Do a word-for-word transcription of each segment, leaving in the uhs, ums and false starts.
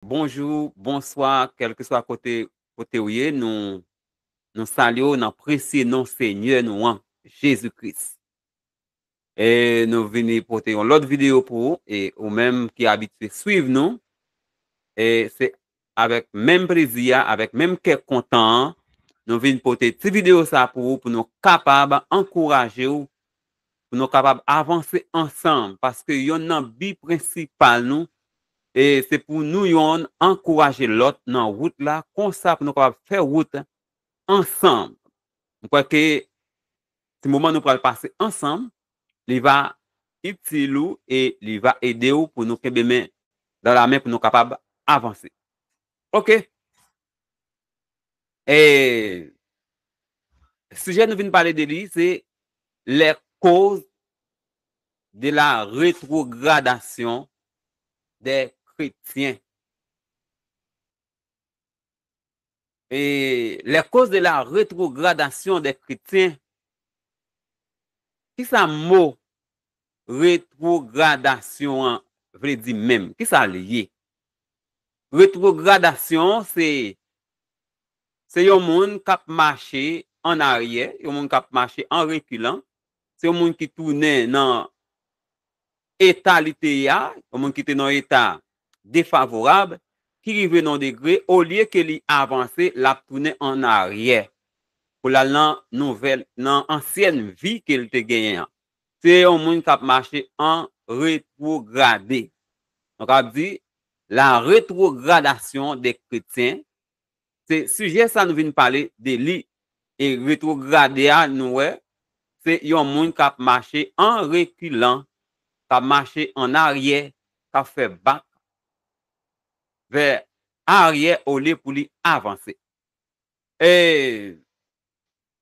Bonjou, bonswa, kèlkeswa kote, kote w ye, nou, nou salye w nan presye non Senyè nou an, Jezi Kris. E nou vini pote yon lòt videyo pou ou, e ou menm ki abitye swiv nou, e se avèk menm plezi a, avèk menm kè kontan an, nou vin pote ti videyo sa pou ou, pou nou kapab ankouraje w, pou nou kapab avanse ansanm, paske yonn nan bi prensipal nou, e se pou nou yonn ankouraje lòt nan wout la, konsa pou nou kapab fè wout ansanm. M kwè ke ti moman nou pral pase ansanm, li va itil ou e li va ede w pou nou kenbe men dan la men pou nou kapab avanse. Ok. E sijè nou vin pale de li, se les causes de la rétrogradation des chrétiens. E les causes de la rétrogradation des chrétiens. Kisa mo retwogradasyon an vle di menm? Kisa l ye? Retwogradasyon se, se yon moun k ap mache an aryè, yon moun k ap mache an rekilan, se yon moun ki tounen nan eta li te ye a, yon moun ki te nan yon eta defavorab, ki rive nan yon degre, olye ke li avanse, l ap tounen an aryè pou l al nan nouvèl, nan ansyèn vi ke l te genyen an. Se yon moun k ap mache an retwograde. Donk, ap di, la rétrogradation des chrétiens, se sijè sa nou vin pale de li. E retwograde a, nou wè, se yon moun k ap mache an rekilan, k ap mache an aryè, k ap fè bak vè aryè olye pou li avanse. E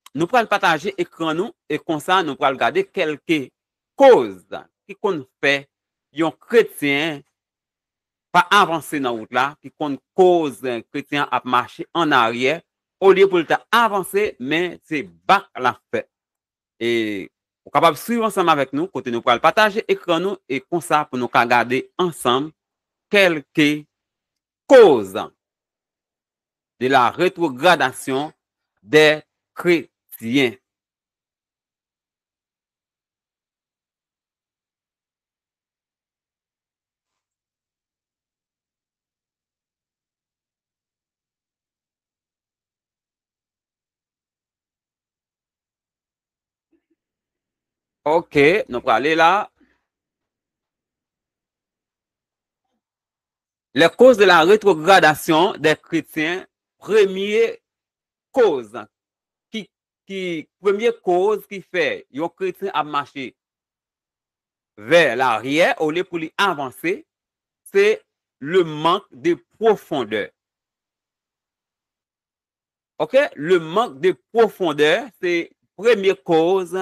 nou pral pataje ekran nou e konsa nou pral gade kèlke koz ki konn fè yon kretyen pa avanse nan wout la, ki konn koz kretyen an ap mache an aryè, olye pou l ta avanse, men se bak l ap fè. E ou kapab swiv ansanm avèk nou, kote nou pral pataje ekran nou, e konsa pou nou ka gade ansanm kèlke koz de la rétrogradation des chrétiens. Ok, nou prale la. Les causes de la rétrogradation des chrétiens, premye koz ki, ki, premye koz ki fè yon kretyen ap mache vè laryè olye pou li avanse, se le manque de profondeur. Ok, le manque de profondeur, se premye koz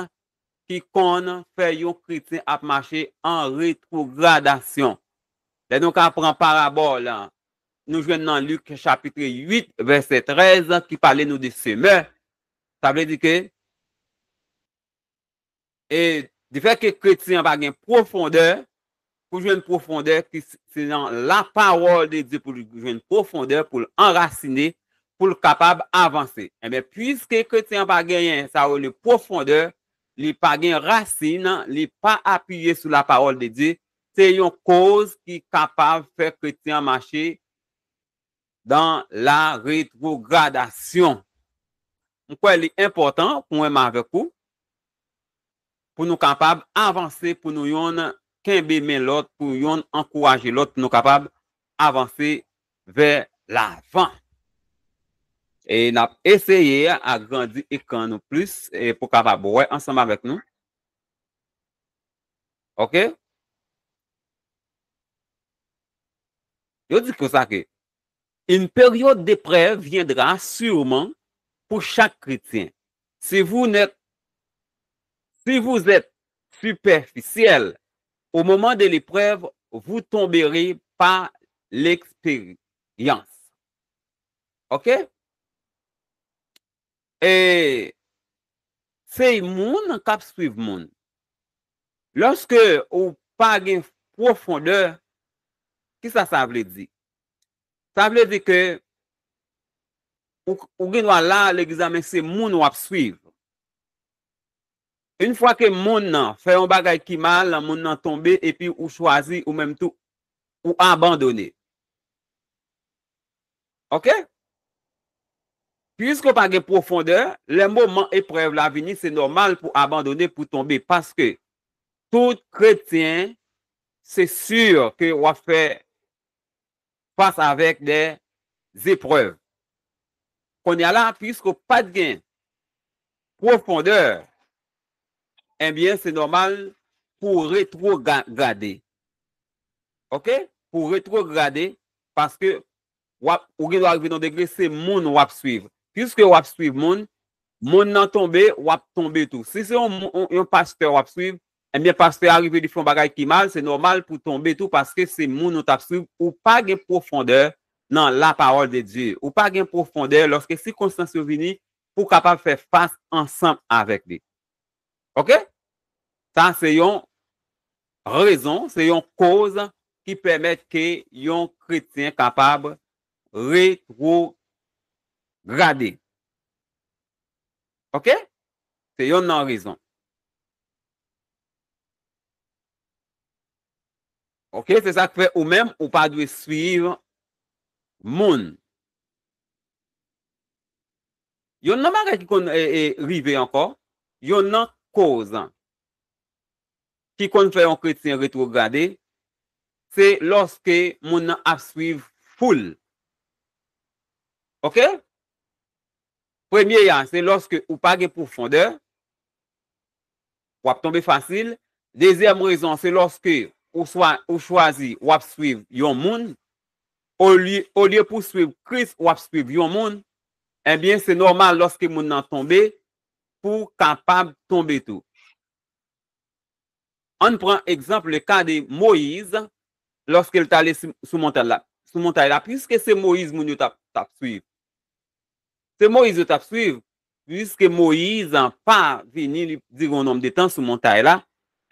ki konn fè yon kretyen ap mache an retwogradasyon. Lè nou ka pran parabòl, nou jwenn nan Lik chapit uit, vèsè trèz, ki pale nou de semè. Sa vle di ke, e, difèt ke kretyen an pa gen pwofondè, pou jwenn pwofondè ki s-, se nan lapawòl de Dye pou l jwenn pwofondè, pou l anrasine, pou l kapab avanse. Enben, piske kretyen an pa genyen sa yo rele pwofondè, li pa gen rasin, li pa apiye sou lapawòl de Dye, se yon koz ki kapab fè kretyen an mache dans la rétrogradation. M kwè li enpòtan pou mwen menm avèk ou, pou nou kapab avanse, pou nou yonn kenbe men lòt, pou yonn ankouraje lòt, pou nou kapab avanse vè lavan. E n ap eseye agrandi ekran nou plis, e pou kapab wè ansanm avèk nou. Ok? Yo di konsa ke, une période d'épreuve viendra sûrement pour chaque chrétien. Si vous n'êtes, si vous êtes superficiel, au moment de l'épreuve, vous tomberez par l'expérience. Ok? E se moun k ap swiv moun. Lòske ou pa gen pwofondè, kisa sa vle di? Sa vle di ke ou, ou gen dwa la legliz la, men se moun w ap swiv. Yon fwa ke moun nan fè yon bagay ki mal, moun nan tonbe, epi ou chwazi ou menm tou, ou abandone. Oke? Piske w pa gen pwofondè, lè moman eprèv la vini, se nòmal pou abandone, pou tonbe, paske tout kretyen, se si ke w ap fè fas avèk de zeprèv. Kounye a la, piske w pa t gen pwofondè, ebyen, se nòmal pou w retwograde. Oke? Pou w retwograde, paske w ap, ou gen dwa rive nan degre, se moun w ap swiv. Piske w ap swiv moun, moun nan tonbe, w ap tonbe tou. Si se yon, yon, yon pastè w ap swiv, ebyen, pastè a rive li fè yon bagay ki mal, se nòmal pou tonbe tou, paske se moun ou t ap swiv, ou pa gen pwofondè nan la parole de Dieu. Ou pa gen pwofondè lòske sikonstans yo vini pou w kapab fè fas ansanm avèk li. Oke? Sa se yon rezon, se yon koz ki pèmèt ke yon kretyen kapab retwograde. Oke? Se yonn nan rezon. Oke, se sa k fè ou menm, ou pa dwe swiv moun. Yonn nan bagay ki konn, e, e, rive ankò, yonn nan koz ki konn fè yon kretyen retwograde, se lòske moun nan ap swiv foul. Oke? Premye a, se lòske ou pa gen pwofondè, w ap tonbe fasil. Dezyèm rezon, se lòske ou swa, ou chwazi, w ap swiv yon moun, olye, olye pou swiv Kris, w ap swiv yon moun, ebyen, se nòmal lòske moun nan tonbe, pou w kapab tonbe tou. Ann pran egzanp, le ka de Moyiz, lòske l t ale sou, sou montay la, sou montay la, piske se Moyiz moun yo t ap, t ap swiv. Se Moyiz yo t ap swiv, piske Moyiz pa vini li, diran yon nonb de tan sou montay la,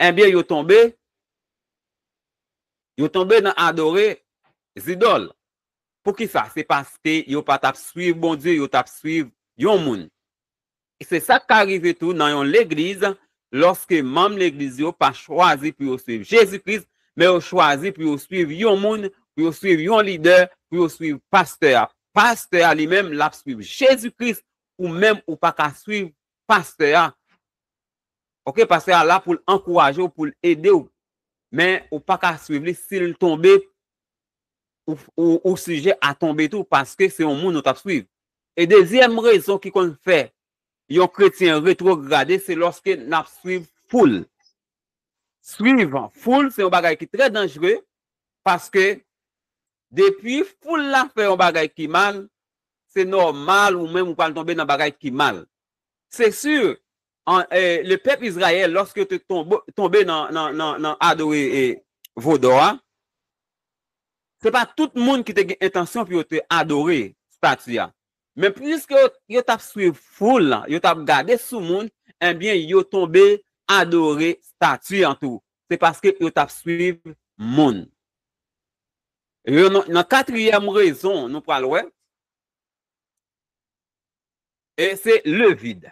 ebyen, yo tonbe, yo tonbe nan adore zidòl. Poukisa? Se paske yo pa t ap swiv Bondye, yo t ap swiv yon moun. E se sa k ka rive tou nan yon legliz, lòske manm legliz yo pa chwazi pou yo swiv Jezi Kris, men yo chwazi pou yo swiv yon moun, pou yo swiv yon lidè, pou yo swiv pastè a. Pastè a li menm, l ap swiv Jezi Kris, ou menm, ou pa ka swiv pastè a. Oke, pastè a la pou l ankouraje w, pou l ede w. Men ou pa ka swiv li, si l tonbe, ou, ou, ou sijè a tonbe tou, paske se yon moun ou t ap swiv. E dezyèm rezon ki konn fè yon kretyen retwograde, se lòske n ap swiv foul. Swiv foul, se yon bagay ki trè danjere, paske depi foul la fè yon bagay ki mal, se nòmal ou menm ou pral tonbe nan bagay ki mal. Se si, an, e, le pèp Izrayèl, lòske yo te tonbe, tonbe nan, nan, nan, nan adore, e, vodò a, se pa tout moun ki te gen entansyon pou yo te adore stati a. Men piske yo, yo t ap swiv foul la, yo t ap gade sou moun, ebyen, yo tonbe adore stati an tou. Se paske yo t ap swiv moun. Yo nan, nan katriyèm rezon, nou pral wè, e se le vid.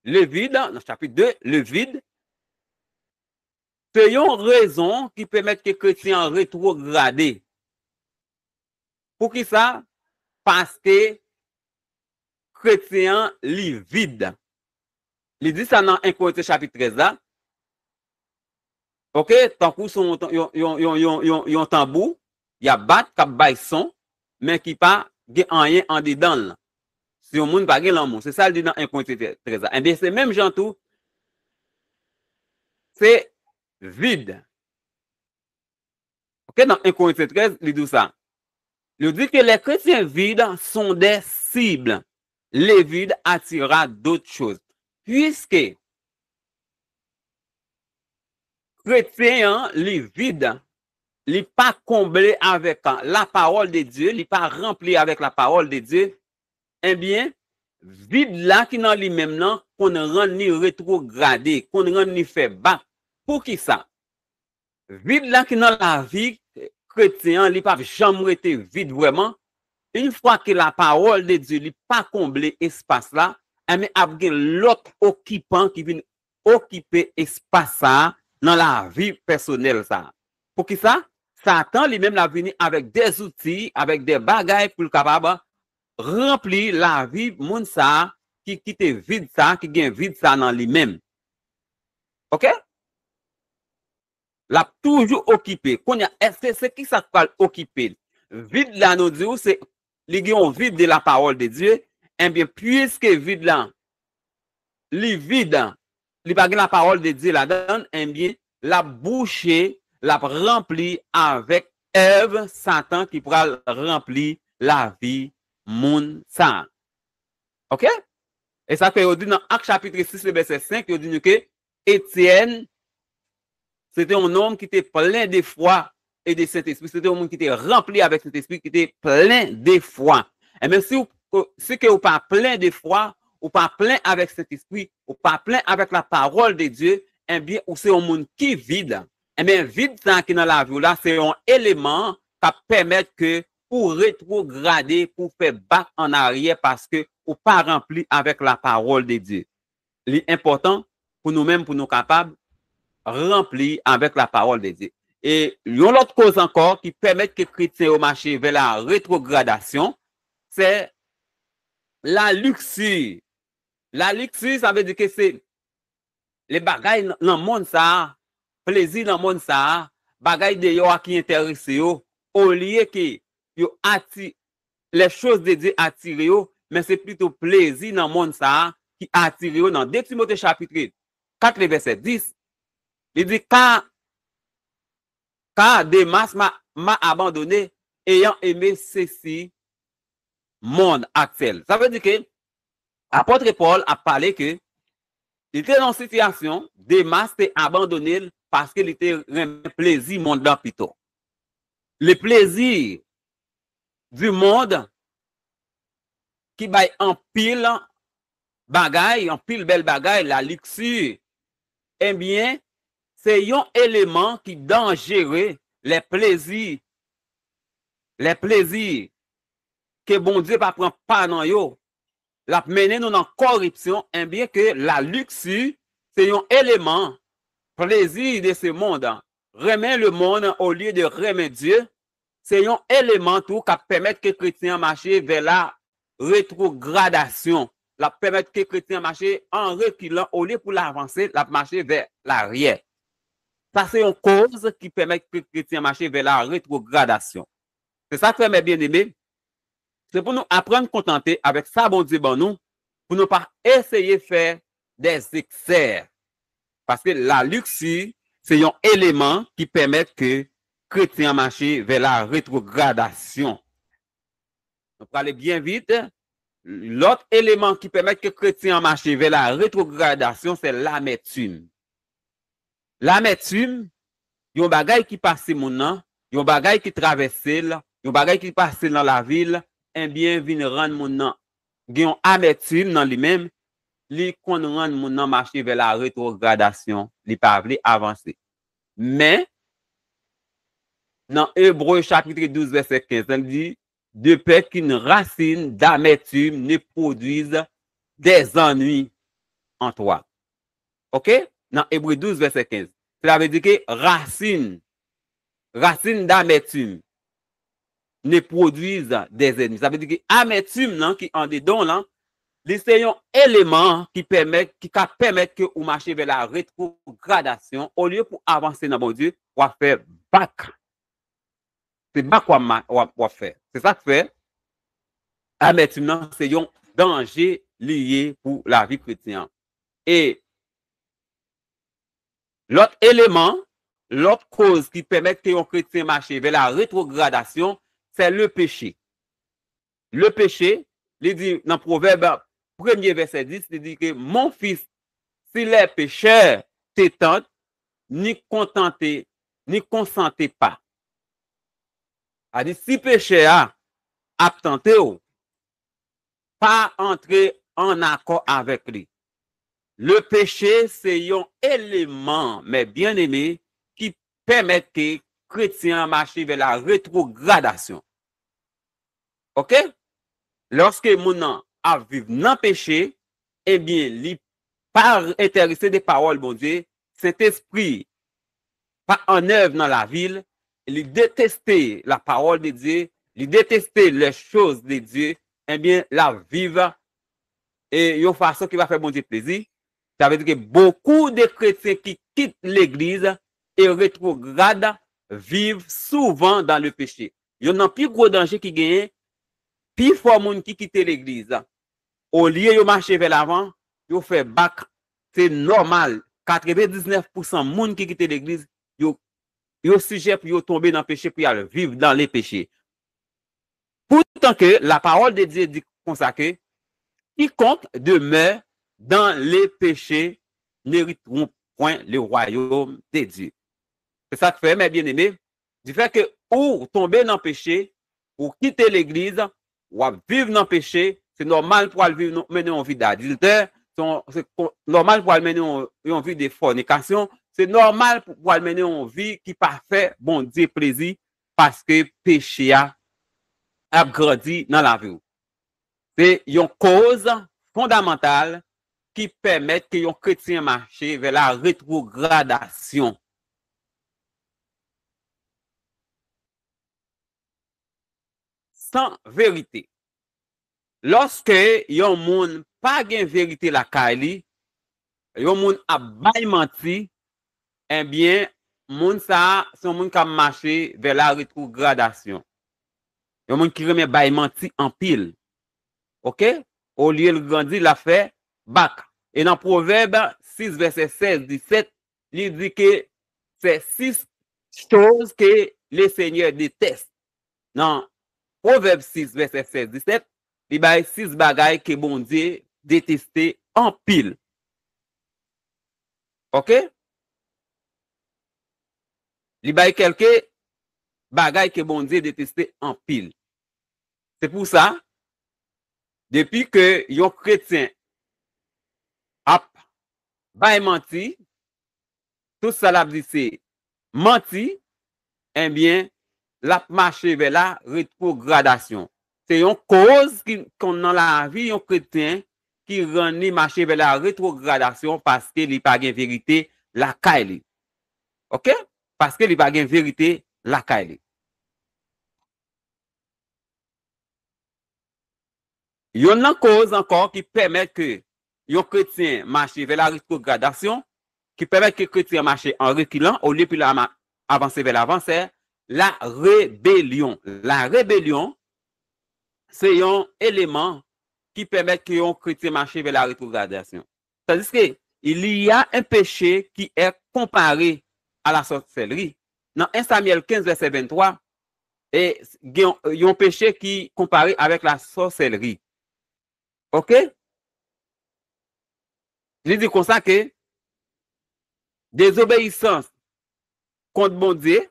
Le vid, nan chapit de, le vid, se yon rezon ki pèmèt ke kretyen an retwograde. Poukisa? Paske kretyen an, li vid. Li di sa nan en Korentyen chapit trèz la. Oke, tankou se yon, yon, yon tanbou, y ap bat, k ap bay son, men ki pa gen anyen andedan l. Si yon moun pa gen lanmou, se sa l di nan en Korentyen trèz la. Ebyen, se menm jan tou, se vid. Oke, nan en Korentyen trèz, li di w sa. Li di ke les chrétiens vides sont des cibles. Le vide attirera d'autres choses. Puiske kretyen an, li vid, li pa konble avèk la parole de Dieu, li pa ranpli avèk la parole de Dieu, ebyen, vid la ki nan li menm nan konn rann li retwograde, konn rann li fè bak. Poukisa? Vid la ki nan lavi kretyen an, li p ap janm rete vid vrèman. Yon fwa ke lapawòl de Dye, li pa konble espas la, enben ap gen lòt okipan ki vin okipe espas sa a nan lavi pèsonèl sa a. Poukisa? Satan li menm l ap vini avèk de zouti, avèk de bagay pou l kapab ranpli lavi moun sa a ki kite vid sa a, ki gen vid sa a nan li menm. Oke? L ap toujou okipe. Kounye a, èske se kisa k pral okipe l? Vid la, nou di w, se li gen yon vid de la parole de Dieu. Enbyen, piske vid la, li vid, li pa gen la parole de Dieu ladan l, enbyen, l ap bouche, l ap ranpli avèk èv Satan ki pral ranpli lavi moun sa a. Oke? E sa fè yo di nan Ak chapit sis, le vèsè senk, yo di nou ke Etyèn, se te yon nonm ki te plen de fwa e de Sentespri. Se te yon moun ki te ranpli avèk Sentespri, ki te plen de fwa. Enben, si w, si ke ou pa plen de fwa, ou pa plen avèk Sentespri, ou pa plen avèk la parole de Dieu, enbyen, ou se yon moun ki vid. Enben, vid sa ki nan lavi w la, se yon eleman k ap pèmèt ke ou retwograde, pou fè bak an aryè, paske ou pa ranpli avèk la parole de Dieu. Li enpòtan pou nou menm, pou nou kapab ranpli avèk la parole de Dieu. E yon lòt koz ankò ki pèmèt ke kretyen yo mache vè la retrogradasyon, se la luxure. La luxure, sa vle di ke se le bagay nan, nan mond sa a, plezi nan mond sa a, bagay deyò a ki enterese yo, olye ke yo ati, les choses de Dieu atire yo, men se plito plezi nan mond sa a ki atire yo. Nan de Timote chapit kat, le vèsè dis, li di, car, car Démas m'a, m'a abandonné, ayant aimé ceci monde actuel. Sa vle di ke apòt Pòl ap pale ke li te nan yon sitiyasyon, Demas te abandone l paske li te renmen plezi mond lan pito. Le plaisir du monde ki bay anpil bagay, anpil bèl bagay, la luxure, ebyen, se yon eleman ki danjere, les plaisirs, les plaisirs ke Bondye pa pran pa nan yo, l ap mennen nou nan kòripsyon, ebyen ke la luxure, se yon eleman, plaisir de ce monde, renmen le monde au lieu de renmen Dye, se yon eleman tou k ap pèmèt ke kretyen an mache vè la retrogradasyon. L ap pèmèt ke kretyen an mache an rekilan, olye pou l avanse, l ap mache vè laryè. Sa se yon koz ki pèmèt ke kretyen an mache vè la retrogradasyon. Se sa k fè, mè byeneme, se pou nou aprann kontante avèk sa Bondye ban nou, pou nou pa eseye fè des excès. Paske la luxure, se yon eleman ki pèmèt ke kretyen an mache vè la retrogradasyon. Nou prale byen vit. Lòt eleman ki pèmèt ke kretyen an mache vè la retrogradasyon, se lamètim. Lamètim, yon bagay ki pase moun nan, yon bagay ki travèse l, yon bagay ki pase nan lavi l, ebyen, vin rann moun nan gen yon amètim nan li menm, li konn rann moun nan mache vè la retrogradasyon, li pa vle avanse. Men, nan Ebre chapit douz, vèsè kenz, li di, de peur qu'une racine d'amertume ne produise des ennuis en toi. Oke? Nan Ebre douz, vèsè kenz. Sela vle di ke rasin, racine d'amertume ne produise des ennuis. Sa vle di ke amètim nan ki andedan w lan, li se yon eleman ki pèmèt, ki ka pèmèt ke ou mache vè la retrogradasyon, olye pou avanse nan Bondye, w ap fè bak. Se bak w ap ma-, w ap, w ap fè. Se sa k fè, amètim nan se yon danje li ye pou lavi kretyen an. E lòt eleman, lòt koz ki pèmèt ke yon kretyen mache vè la retrogradasyon, se le péché. Le péché, li di nan Pwovèb premye vèsè dis, li di ke, mon fils, si les pécheurs te tentent, n'y contenter, n'y consentez pas. A di, si peche a ap tante w, pa antre an akò avèk li. Le péché se yon eleman, mè byeneme, ki pèmèt ke kretyen an mache vè la retwogradasyon. Oke? Lòske moun nan ap viv nan peche, ebyen, li pa enterese de pawòl Bondye, Sentespri pa an èv nan lavi l, li deteste la parole de Dieu, li deteste les choses de Dieu, ebyen, l ap viv e yon fason ki pa fè Bondye plezi. Sa vle di ke bokou de kretyen ki kit legliz e retwograd viv souvan dan le peche. Youn nan pi gwo danje ki genyen, pifò moun ki kite legliz, olye yo mache vè lavan, yo fè bak. Se nòmal, katrevendiznèf pousan moun ki kite legliz, yo, yo sijè pou yo tonbe nan peche, pou y al viv dan le peche. Pourtant que la parole de Dieu dit konsa ke quiconque demeure dans les péchés n'hériteront point le royaume de Dieu. Se sa k fè, mes bien-aimés, di fè ke ou tonbe nan peche, ou kite legliz, w ap viv nan peche, se nòmal pou al viv, mennen yon vi dadiltè, se yon- se ko- nòmal pou al mennen yon, yon vi de fònikasyon, se nòmal pou, pou al mennen yon vi ki pa fè Bondye plezi, paske peche a ap grandi nan lavi w. Se yon koz fondamantal ki pèmèt ke yon kretyen mache vè la retwogradasyon. San verite. Lòske yon moun pa gen verite lakay li, yon moun ap bay manti, ebyen, moun sa a, se yon moun k ap mache vè la retwogradasyon. Yon moun ki renmen bay manti anpil. Oke? Olye l grandi, l ap fè bak. E nan Pwovèb sis, vèsè sèz, disèt, li di ke c'est six choses que le Seigneur déteste. Nan Pwovèb sis, vèsè sèz, disèt, li bay sis bagay ke Bondye deteste anpil. Oke? Li bay kèlke bagay ke Bondye deteste anpil. Se pou sa, depi ke yon kretyen ap bay manti, tout sa l ap di se manti, ebyen, l ap mache vè la retwogradasyon. Se yon koz ki konn nan lavi yon kretyen ki rann li mache vè la retwogradasyon paske li pa gen verite lakay li. Oke? Paske li pa gen verite lakay li. Youn nan koz ankò ki pèmèt ke yon kretyen mache vè la retwogradasyon, ki pèmèt ke kretyen an mache an rekilan, olye pou l a- avanse vè lavan, se la rebelyon. La rebelyon, se yon eleman ki pèmèt ke yon kretyen mache vè la retwogradasyon. Tandis que il y a un péché qui est comparé à la sorcellerie. Nan en Samyèl kenz, vèsè venntwa, e gen yon peche ki konpare avèk la sòsèlri. Oke? Li di konsa ke dezobeyisans kont Bondye,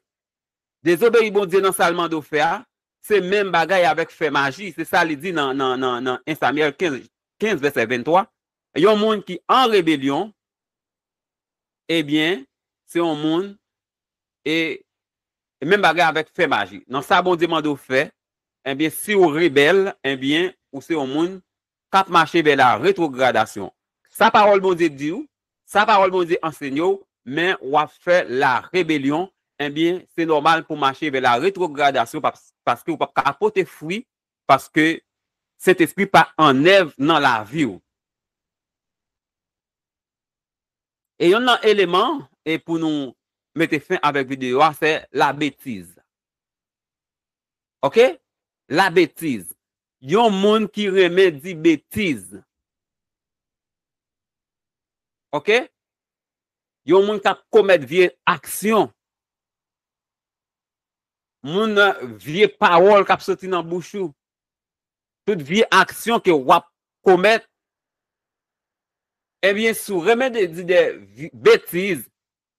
dezobeyi Bondye nan sa l mande w fè a, se menm bagay avèk fè maji. Se sa li di nan, nan, nan, nan en Samyèl kenz, kenz, vèsè venntwa. Yon moun ki an rebelyon, ebyen, se yon moun, e, e menm bagay avèk fè maji. Nan sa Bondye mande w fè, ebyen, si w rebèl, ebyen, ou se yon moun k ap mache vè la retwogradasyon. Sa pawòl Bondye di w, sa pawòl Bondye ansenye w, men w ap fè la rebelyon, ebyen, se nòmal pou w mache vè la retwogradasyon, pa- paske w p ap ka pote fwi, paske Sentespri pa an èv nan lavi w. E youn nan eleman, e pou nou mete fen avèk videyo a, se la betiz. Oke? La betiz. Yon moun ki renmen di betiz. Oke? Yon moun k ap komèt vye aksyon. Moun, vye pawòl k ap soti nan bouch ou. Tout vye aksyon ke w ap komèt, ebyen, si w renmen de- di de vi- betiz,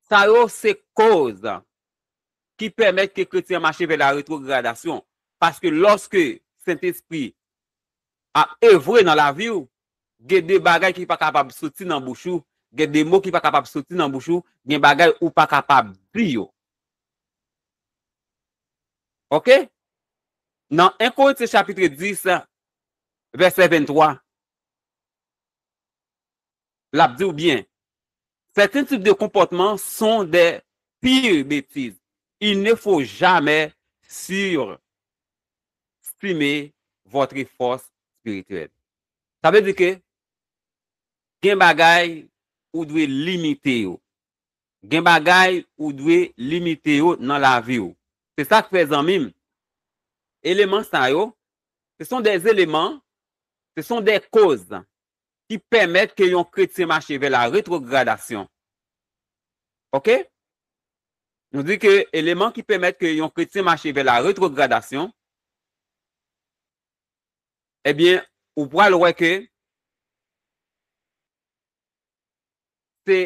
sa yo se koz ki pèmèt ke kretyen an mache vè la retwogradasyon. Paske lòske Sentespri ap evre nan lavi w, gen de bagay ki pa kapab soti nan bouch ou, gen de mo ki pa kapab soti nan bouch ou, gen bagay ou pa kapab di yo. Ok? Nan en Korentyen chapit dis, vèsè venntwa, l ap di w byen, certains types de comportements sont des pires bêtises. Il ne faut jamais surestimer votre force spirituelle. Sa vle di ke gen bagay ou dwe limite yo. Gen bagay ou dwe limite yo nan lavi w. Se sa k fè, zanmi m, eleman sa yo, ce sont des éléments, ce sont des causes qui permettent que yon kretyen mache vers la rétrogradation. Ok? Nou di ke eleman ki pèmèt ke yon kretyen mache vers la rétrogradation, ebyen, ou pral wè ke se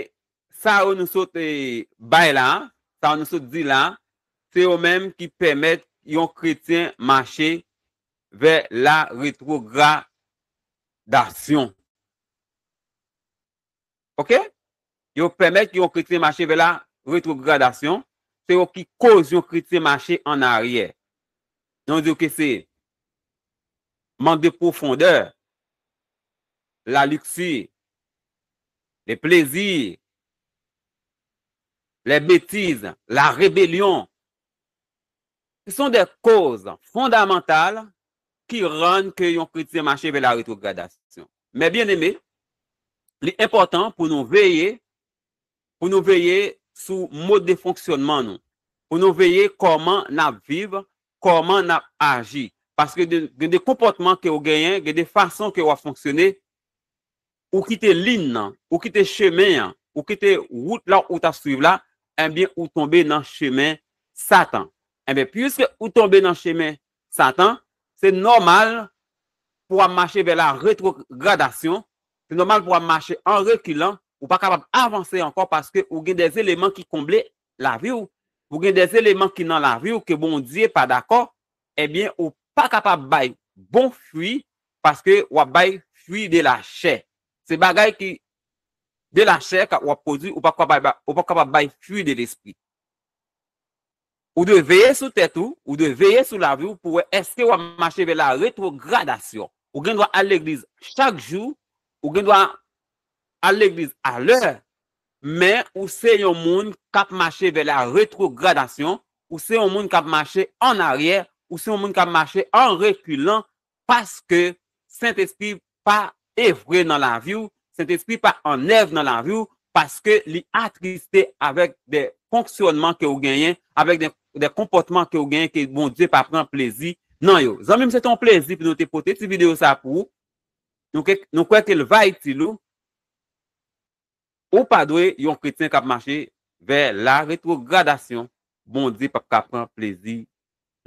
sa yo nou sot, eh, bay la, sa yo nou sot di la, se yo menm ki pèmèt yon kretyen mache vers la rétrogradation. Ok? Yo pèmèt yon kretyen mache vers la rétrogradation. Se yo ki koz yon kretyen mache an aryè. Nou di ke se manque de profondeur, la luxure, les plaisirs, les bêtises, la rébellion. Ce sont des causes fondamentales qui rendent que yon kretyen mache vers la rétrogradation. Mes bien-aimés, li enpòtan pou nou veye, pou nou veye sou mòd de fonksyònman nou, pou nou veye kòman n ap viv, kòman n ap aji. Paske de, gen de konpòtman ke w genyen, gen de fason ke w ap fonksyone, ou kite liy nan, ou kite chemen an, ou kite wout la ou t ap swiv la, ebyen, ou tonbe nan chemen Satan. Ebyen, piske ou tonbe nan chemen Satan, se nòmal pou w ap mache vè la retwogradasyon, se nòmal pou w ap mache an rekilan, ou pa kapab avanse ankò paske ou gen de eleman ki konble lavi w, ou gen de eleman ki nan lavi w ke Bondye pa dakò, ebyen, ou pa kapab bay bon fwi paske w ap bay fwi de lachè. Se bagay ki de lachè w ap pwodui, ou pa kapab, ou pa kapab bay fwi de lespri. Ou dwe veye sou tèt ou, ou dwe veye sou lavi w pou wè èske w ap mache vè la retwogradasyon. Ou gen dwa al legliz chak jou, ou gen dwa al legliz alè, men ou se yon moun k ap mache vè la retwogradasyon, ou se yon moun k ap mache an aryè, ou se yon moun k ap mache an rekilan, paske Sentespri pa evre nan lavi w, Sentespri pa an èv nan lavi w, paske li atriste avèk de fonksyònman ke w genyen, avèk de, de konpòtman ke w genyen ke Bondye pa pran plezi nan yo. Zanmi m, se te yon plezi pou nou te pote ti videyo sa pou ou. Nou ke, nou kwè ke l va itil ou. Ou pa dwe yon kretyen k ap mache vè la retwogradasyon. Bondye p ap ka pran plezi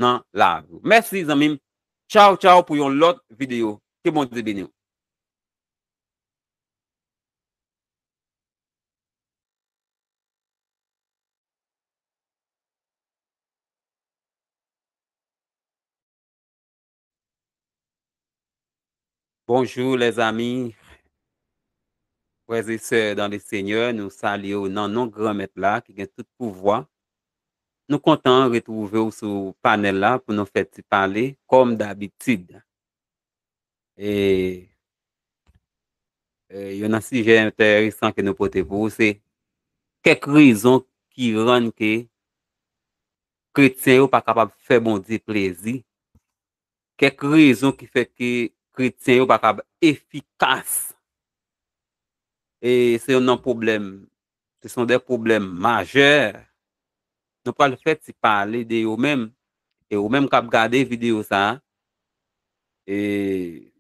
nan lavi w. Mèsi, zanmi m. Tchaw, tchaw pou yon lòt videyo. Ke Bondye beni w. Bonjou, lèzanmi, frè e sè dan le Senyè, nou salye w nan non Granmèt la ki gen tout pouvwa. Nou kontan retwouve w sou panèl la pou nou fè ti pale, kòm dabitid. E, e, youn nan sijè enteresan ke nou pote pou ou, se kèk rezon ki rann ke kretyen yo pa kapab fè Bondye plezi. Kèk rezon ki fè ke kretyen yo pa kapab efikas. E se youn nan pwoblèm, ce sont des problèmes majeurs. Nou pral fè ti pale de yo menm. E ou menm k ap gade videyo sa a, e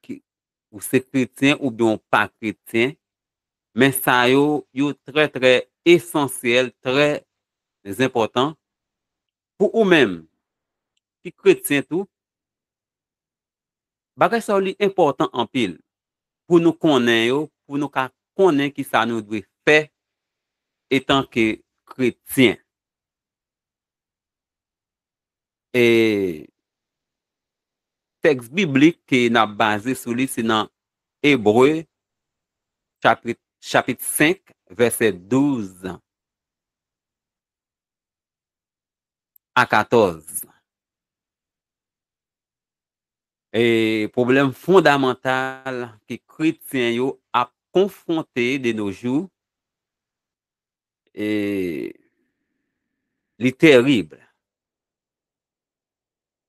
ki, ou se kretyen oubyen ou pa kretyen, men sa yo, yo trè, trè esansyèl, trè enpòtan pou ou menm ki kretyen tou. Bagay sa yo, li enpòtan anpil pou nou konnen yo, pou nou ka konnen ki sa nou dwe fè etanke kretyen. E tèks biblik ke n ap baze sou li, se nan Ebre, chapit, chapit senk, vèsè douz a katòz. E pwoblèm fondamantal ke kretyen yo ap konfwonte de nos jours, e li terib.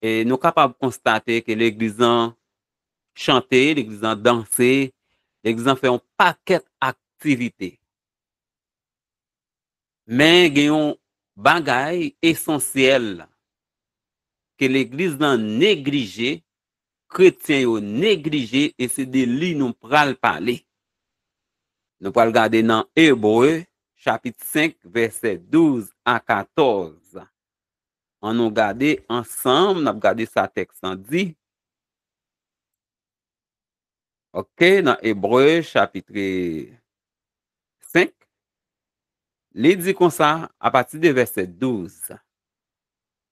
E nou kapab konstate ke legliz lan chante, legliz lan danse, legliz lan fè yon pakèt aktivite. Men gen yon bagay esansyèl ke legliz lan neglije, kretyen yo neglije, e se de li nou pral pale. Nou pral gade nan Ebre, chapit senk, vèsè douz a katòz. Ann nou gade ansanm, n ap gade sa tèks lan di. Ok, nan Ebre, chapit senk, li di konsa, apati de vèsè douz,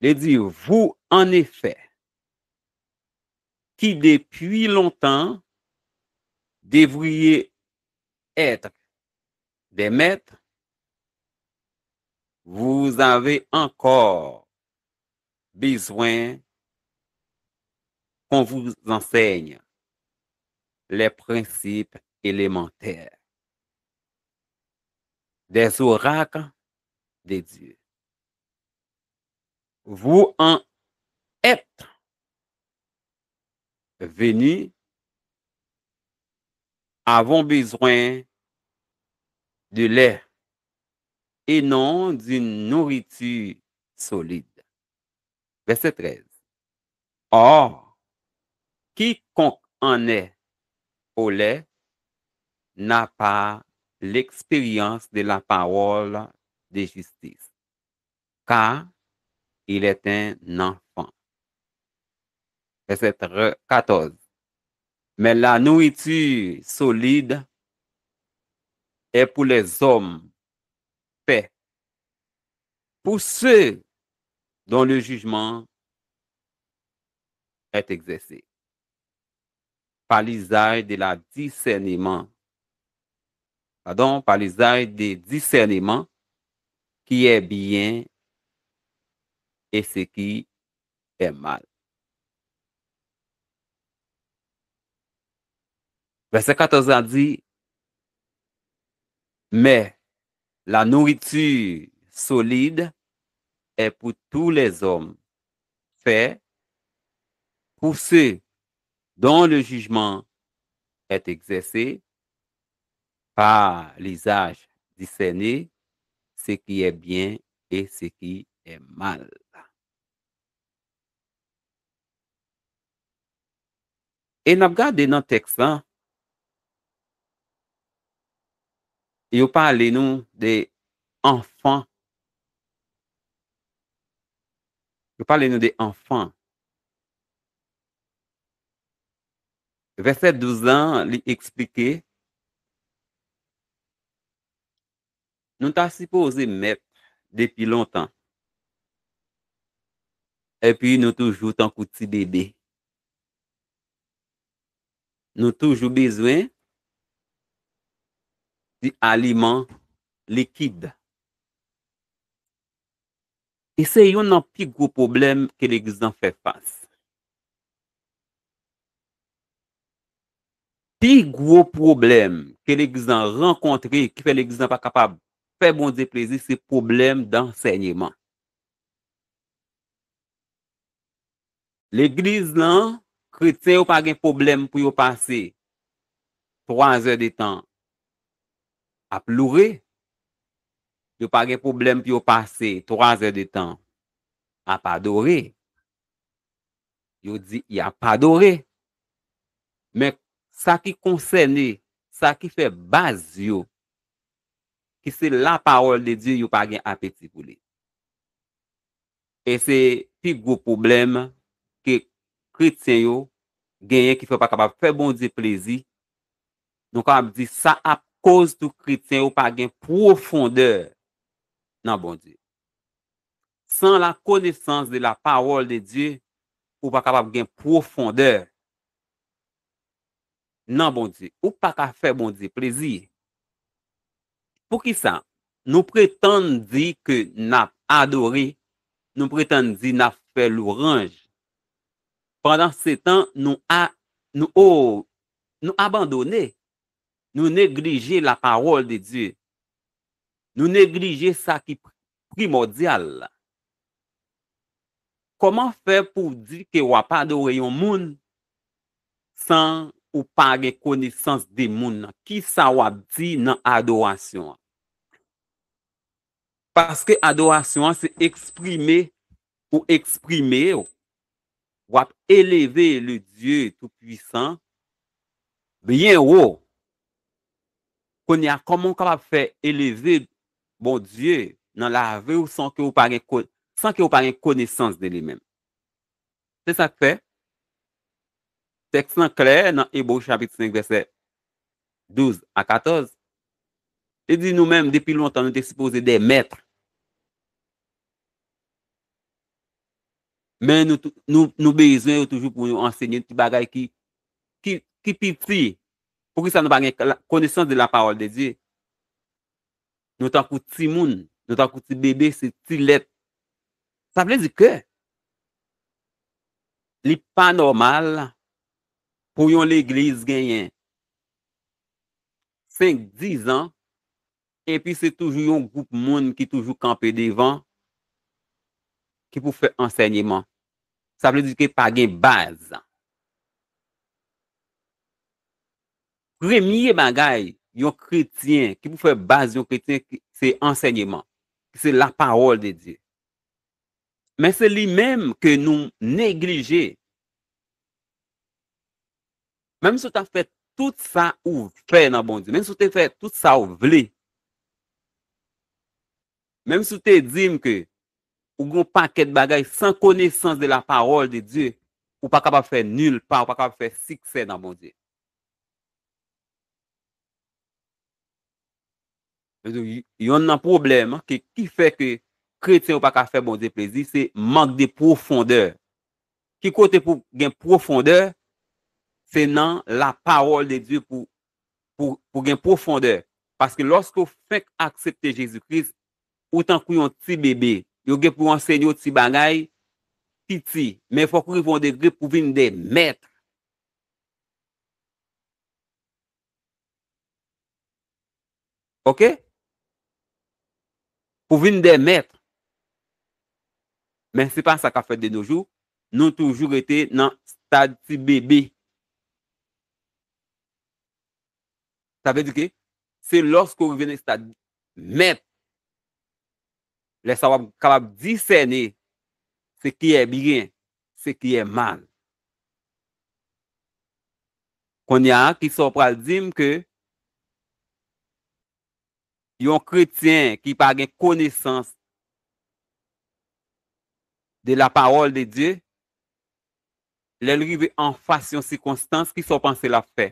li di, Vous, en effet, qui depuis longtemps devriez être des maîtres, vous avez encore besoin qu'on vous enseigne les principes élémentaires des oracles de Dieu. Vous en êtes venus, avons besoin de lait et non d'une nourriture solide. Verset treize. Or, quiconque en est au lait n'a pas l'expérience de la parole de justice, car il est un enfant. Verset quatorze. Mais la nourriture solide est pour les hommes faits, pour ceux dont le jugement est exercé par l'usage de la discernement, pardon, par l'usage de discernement qui est bien et ce qui est mal. Vèsè katòz la di, Mais la nourriture solide est pour tous les hommes faits, pour ceux dont le jugement est exercé par l'usage discerné, ce qui est bien et ce qui est mal. E n ap gade nan tèks lan, yo pale nou de anfan. Yo pale nou de anfan. Vèsè douz lan, li eksplike, nou ta sipoze mèt depi lontan. Epi nou toujou tankou ti bebe. Nou toujou bezwen ti aliman likid. E se youn nan pi gwo pwoblèm ke legliz lan fè fas. Pi gwo pwoblèm ke legliz lan rankontre, ki fè legliz lan pa kapab fè Bondye plezi, se pwoblèm dansèyman. Legliz lan, kretyen yo pa gen pwoblèm pou yo pase twa zè de tan ap loure. Yo pa gen pwoblèm pou yo pase twa zè de tan ap adore. Yo di y ap adore. Men sa ki konsène, sa ki fè baz yo, ki se la parole de Dieu, yo pa gen apeti pou li. E se pi gwo pwoblèm ke kretyen yo genyen ki fè yo pa kapab fè Bondye plezi. Nou kapab di sa ap koz tou kretyen yo pa gen pwofondè nan Bondye. Sans la connaissance de la parole de Dieu, ou pa kapab gen pwofondè nan Bondye. Ou pa ka fè Bondye plezi. Poukisa? Nou pretann di ke n ap adore, nou pretann di n ap fè lwanj. Pandan se tan, nou a, nou, oh, nou abandone, nou neglije la parole de Dieu. Nou neglije sa ki primòdyal la. Kòman fè pou w di ke w ap adore yon moun san ou pa gen konesans de moun nan? Kisa w ap di nan adorasyon an? Paske adorasyon an se eksprime ou eksprime w. W ap eleve le Dieu Tout-Puissant byen wo. Kounye a, kòman w kapab fè eleve Bondye nan lavi w san ke w pa gen ko-, san ke w pa gen konesans de li menm? Se sa k fè tèks lan klè nan Ebre chapit senk vèsè douz a katòz. Li di nou menm depi lontan nou te sipoze dè mèt. Men nou, tou- nou, nou bezwen yo toujou pou nou ansenye ti bagay ki, ki, ki piti. Poukisa nou pa gen la- konesans de la parole de Dieu? Nou tankou timoun, nou tankou ti bebe, se ti lèt. Sa vle di ke li pa nòmal pou yon legliz genyen senk, diz an, epi se toujou yon gwoup moun ki toujou kanpe devan, ki pou fè ansèyman. Sa vle di ke pa gen baz. Premye bagay yon kretyen, ki pou fè baz yon kretyen, ki- se ansèyman, ki se la parole de Dieu. Men se li menm ke nou neglije. Menm si w ta fè tout sa ou fè nan Bondye, menm si w te fè tout sa ou vle, menm si w te di m ke ou gen yon pakèt bagay san konesans de la parole de Dieu, ou pa kapab fè nil pa, ou pa kapab fè siksè nan Bondye. Yonn nan pwoblèm ki, ki fè ke kretyen yo pa ka fè Bondye plezi, se mank de pwofondè. Ki kote pou gen pwofondè? Se nan la parole de Dieu pou, pou, pou gen pwofondè. Paske lòske w fenk aksepte Jezi Kris, ou tankou yon ti bebe. Yo gen pou yo ansenye w ti bagay piti. Men fòk ou rive yon degre pou vin de mèt. Oke? Pou vin de mèt. Men se pa sa k ap fèt de nos jours. Nou toujou rete nan stad ti bebe. Sa vle di ke se lòske w rive nan stad mèt, lè sa w ap kapab disène ce qui est bien, ce qui est mal. Kounye a, kisa w pral di m ke yon kretyen ki pa gen konesans de la parole de Dieu, lè l rive anfas yon sikonstans, kisa w panse l ap fè?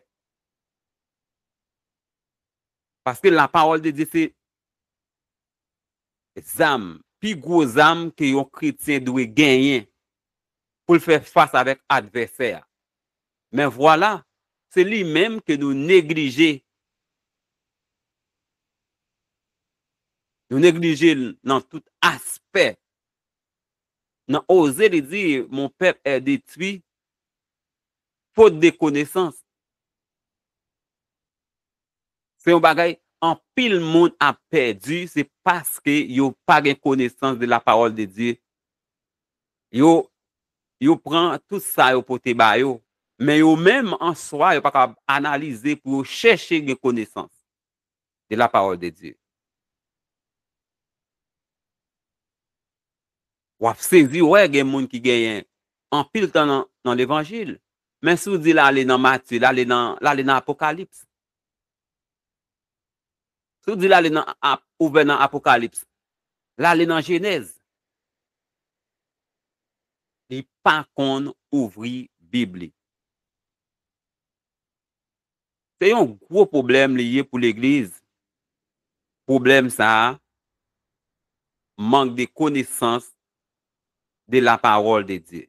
Paske la parole de Dieu se zam, pi gwo zam ke yon kretyen dwe genyen pou l fè fas avèk advèsè a. Men vwala, se li menm ke nou neglije. Nou neglije l nan tout aspè. Nan Oze, li di, mon peuple est détruit faute de connaissance. Se yon bagay anpil moun ap pèdi, se paske yo pa gen konesans de la parole de Dieu. Yo, yo pran tout sa yo pote ba yo, men yo menm an swa, yo pa kapab analize pou yo chèche gen konesans de la parole de Dieu. W ap sezi wè gen moun ki genyen anpil tan nan, nan levanjil. Men si w di l ale nan Matye, l ale nan, l ale nan Apokalips. Si w di l ale nan, ap, ouvè nan Apokalips, l ale nan Jenèz. Li pa konn ouvri Bib li. Se yon gwo pwoblèm li ye pou legliz. Pwoblèm sa a, mank de konesans de la parole de Dieu.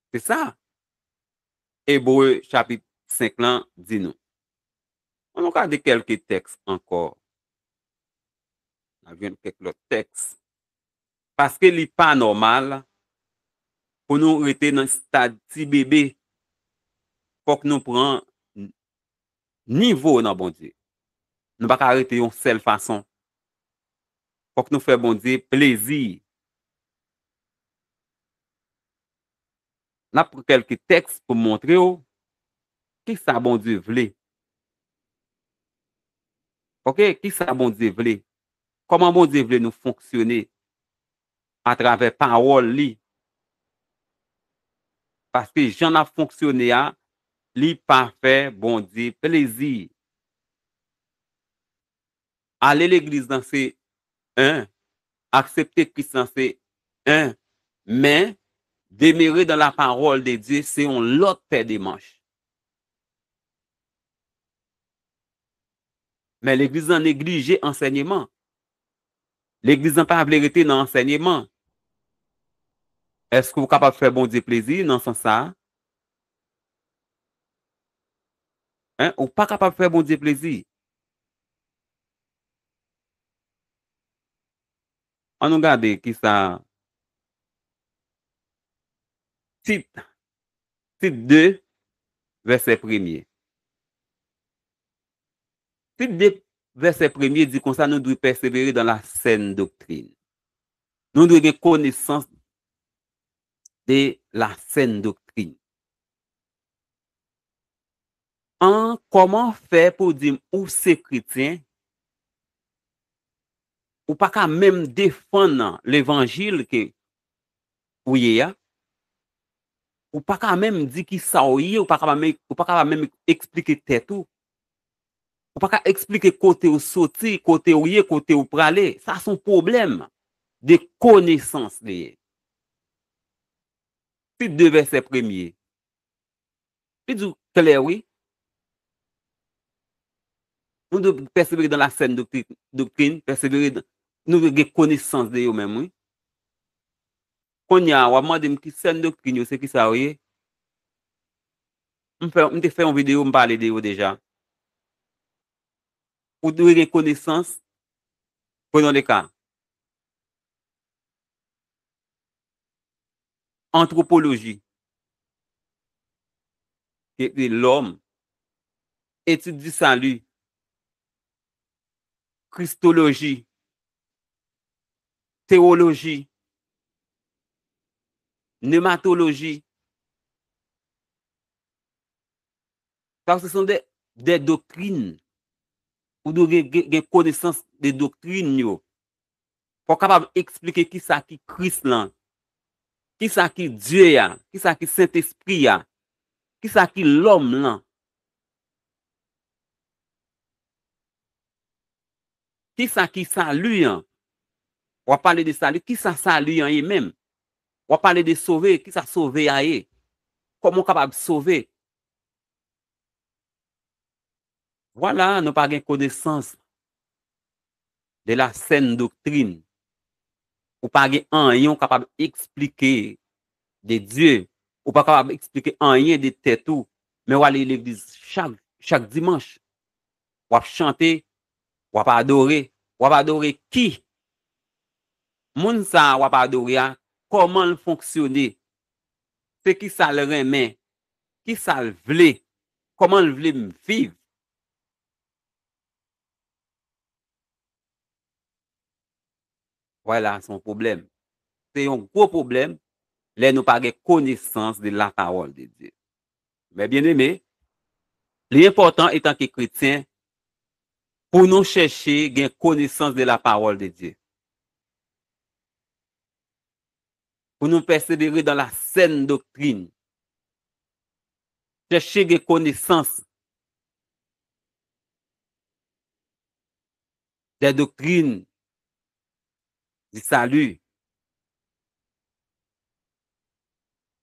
Se sa Ebre chapit senk lan di nou. Ann nou gade kèlke tèks ankò. N ap jwenn kèk lòt tèks. Paske li pa nòmal pou nou rete nan stad ti bebe. Fòk nou pran nivo nan Bondye. Nou pa ka rete yon sèl fason. Fòk nou fè Bondye plezi. N ap pran kèlke tèks pou montre w kisa Bondye vle. Oke, kisa Bondye vle? Kòman Bondye vle nou fonksyone atravè pawòl li? Paske jan n ap fonksyone a, li pa fè Bondye plezi. Ale legliz lan se en, aksepte Kris lan se en, men demere dans la parole de Dieu se yon lòt pè de manch. Men legliz lan neglije ansèyman. Legliz lan pa vle rete nan ansèyman. Èske w kapab fè Bondye plezi nan sans sa a? Hein? Ou pa kapab fè Bondye plezi. An nou gade kisa Tit, Tit de, vèsè premye. Tit de, vèsè premye di konsa, nou dwe pèsevere dans la saine doctrine. Nou dwe gen konesans de la saine doctrine. An, kòman fè pou di m ou se kretyen, ou pa ka menm defann levanjil ke ou ye a, ou pa ka menm di ki sa ou ye, ou pa ka menm, ou pa ka menm eksplike tèt ou, ou pa ka eksplike kote ou soti, kote ou ye, kote ou prale. Sa se yon pwoblèm de konesans li ye. Tit de vèsè premye. Li di w klè, wi. Nou dwe pèsevere dans la saine doctrine, doctrine, pèsevere dan, nou dwe gen konesans de yo menm, wi. Kounye a, w ap mande m ki saine doctrine yo, se ki sa yo ye? M fè, m te fè yon videyo, m pale de yo deja. Ou dwe gen konesans, prenons le cas, antwopoloji, ki ekri lòm, etid di sali, kristoloji, tewoloji, nematoloji. Sa se sont des, des doctrines. Ou dwe gen, gen, gen konesans de doktrin yo. Fò w kapab eksplike kisa ki Kris lan, kisa ki Dye a, kisa ki Sentespri a, kisa ki lòm lan, kisa ki sali an. W ap pale de sali, kisa sali an ye menm? W ap pale de sove, kisa sove a ye? Kòman w kapab sove? Vwala, nou pa gen konesans de la saine doctrine. Ou pa gen anyen ou kapab eksplike de Dye. Ou pa kapab eksplike anyen de tèt ou. Men w ale legliz chak, chak dimanch. W ap chante, w ap adore. W ap adore ki? Moun sa a w ap adore a, kòman l fonksyone? Se ki sa l renmen? Ki sa l vle? Kòman l vle m viv? Vwala, se yon pwoblèm. Se yon gwo pwoblèm lè nou pa gen konesans de la parole de Dieu. Men byeneme, li enpòtan etanke kretyen pou nou chèche gen konesans de la parole de Dieu. Pou nou pèsevere dans la saine doctrine. Chèche gen konesans des doctrines du salut.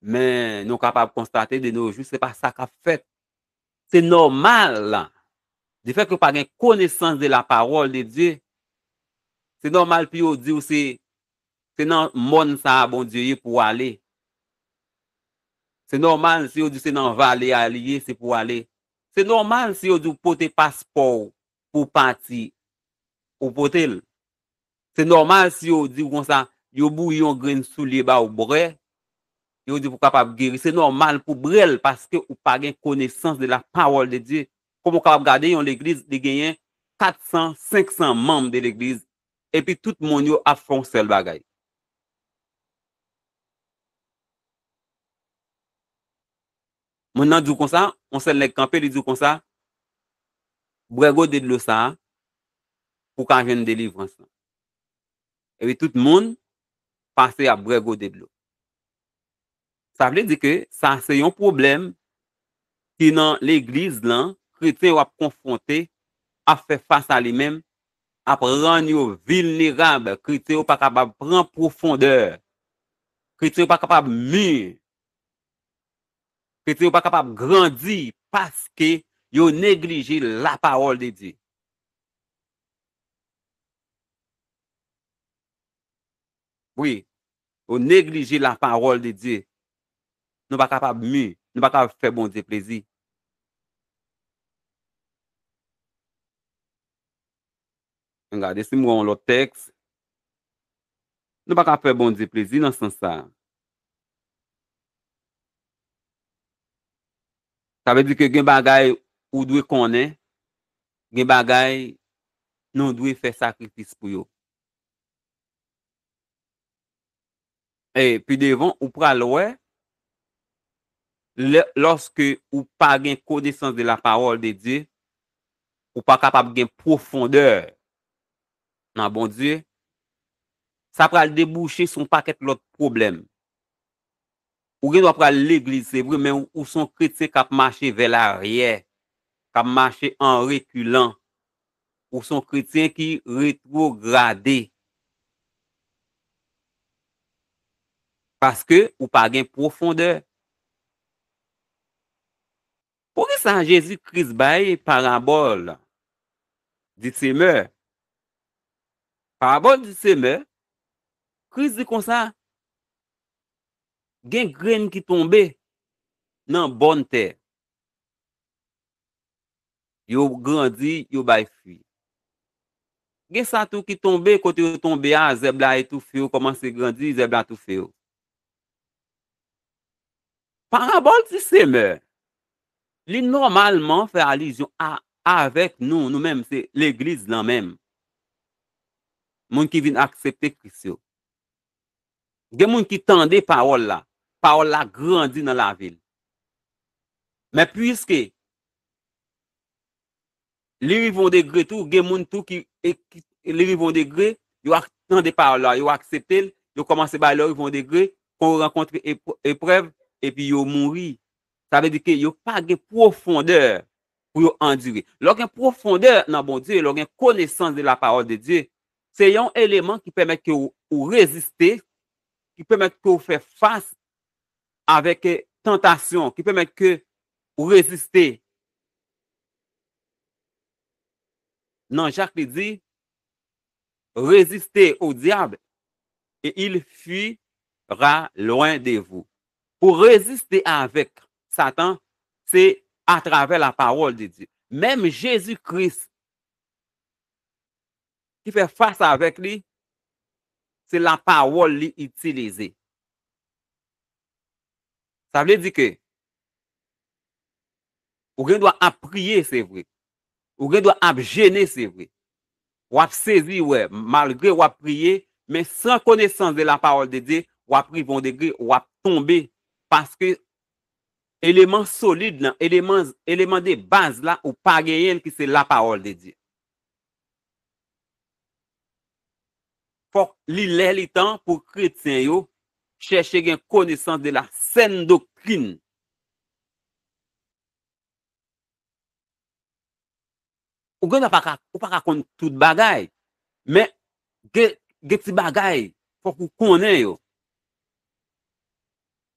Men nou kapab konstate de nos jours, se pa sa k ap fèt. Se nòmal. Difèt ke w pa gen konesans de la parole de Dieu, se nòmal pou yo di w se, se nan mòn sa a Bondye ye pou w ale. Se nòmal si yo di w se nan vale a li ye, se pou w ale. Se nòmal si yo di w pote paspò w pou w pati, ou pote l. Se nòmal si yo di w konsa, yo bouyi yon grenn soulye ba w bwè, yo di pou w kapab geri. Se nòmal pou w bwè l paske ou pa gen konesans de la parole de Dieu. Kòman w kapab gade yon legliz, li genyen kat san, senk san manm de legliz, epi tout moun yo ap fè yon sèl bagay? Moun nan di w konsa, yon sèl nèg kanpe, li di w konsa, bwè gode dlo sa a, pou w ka jwenn delivrans lan. Epi tout moun pase ap bwè gode dlo. Sa vle di ke sa se yon pwoblèm ki nan legliz lan, kretyen yo ap konfwonte, ap fè fas a li menm, ap rann yo vilnerab. Kretyen yo pa kapab pran pwofondè. Kretyen yo pa kapab mi. Kretyen yo pa kapab grandi paske yo neglije la parole de Dieu. Wi, yo neglije la parole de Dieu. Nou pa kapab mi, nou pa kapab fè Bondye plezi. Ann gade si m wè yon lòt tèks. Nou pa ka fè Bondye plezi nan sans sa a. Sa vle di ke gen bagay ou dwe konnen, gen bagay nou dwe fè sakrifis pou yo. E pi devan, ou pral wè, lè, lòske ou pa gen konesans de la parole de Dieu, ou pa kapab gen pwofondè nan Bondye, sa pral debouche sou yon pakèt lòt pwoblèm. Ou gen dwa pral legliz, se vre, men ou, ou se yon kretyen k ap mache vè laryè, k ap mache an rekilan. Ou se yon kretyen ki retwograde. Paske ou pa gen pwofondè. Poukisa Jezi Kris bay parabòl di semè? Parabòl di semè, Kris di konsa, gen grenn ki tonbe nan bòn tè. Yo grandi, yo bay fwi. Gen sa tou ki tonbe, kote yo tonbe a, zèb la etoufe yo, kòmanse grandi, zèb la toufe yo. Parabòl di semè, li nòmalman fè alizyon a, avèk nou, nou menm, se legliz lan menm. Moun ki vin aksepte Kris yo. Gen moun ki tande pawòl la, pawòl la grandi nan lavi l. Men piske li rive yon degre tou, gen moun tou ki, e, ki, li rive yon degre, yo ak, tande pawòl la, yo aksepte l, yo kòmanse bay lè yo rive yon degre, kon yo rankontre ep-, eprèv, epi yo mouri. Sa vle di ke yo pa gen pwofondè pou yo andire. Lè w gen pwofondè nan Bondye, lè w gen konesans de la parole de Dieu, se yon eleman ki pèmèt ke w, ou reziste, ki pèmèt ke w fè fas avèk, eh, tantasyon, ki pèmèt ke w reziste. Nan Jak, li di, résistez au diable et il fuira loin de vous. Pou reziste avèk Satan, se atravè la parole de Dieu. Menm Jezi Kris ki fè fas avèk li, se la parole li itilize. Sa vle di ke ou gen dwa ap priye, se vre. Ou gen dwa ap jene, se vre. W ap sezi, wè, malgre w ap priye, men san konesans de la parole de Dieu, w ap rive yon degre, w ap tonbe. Paske eleman solid lan, eleman, eleman de baz la, ou pa genyen l ki se la parole de Dieu. Fòk li lè li tan pou kretyen yo chèche gen konesans de la sèn doktrin. Ou gen dwa pa ka, ou pa ka konn tout bagay, men gen, gen ti bagay fòk ou konnen yo.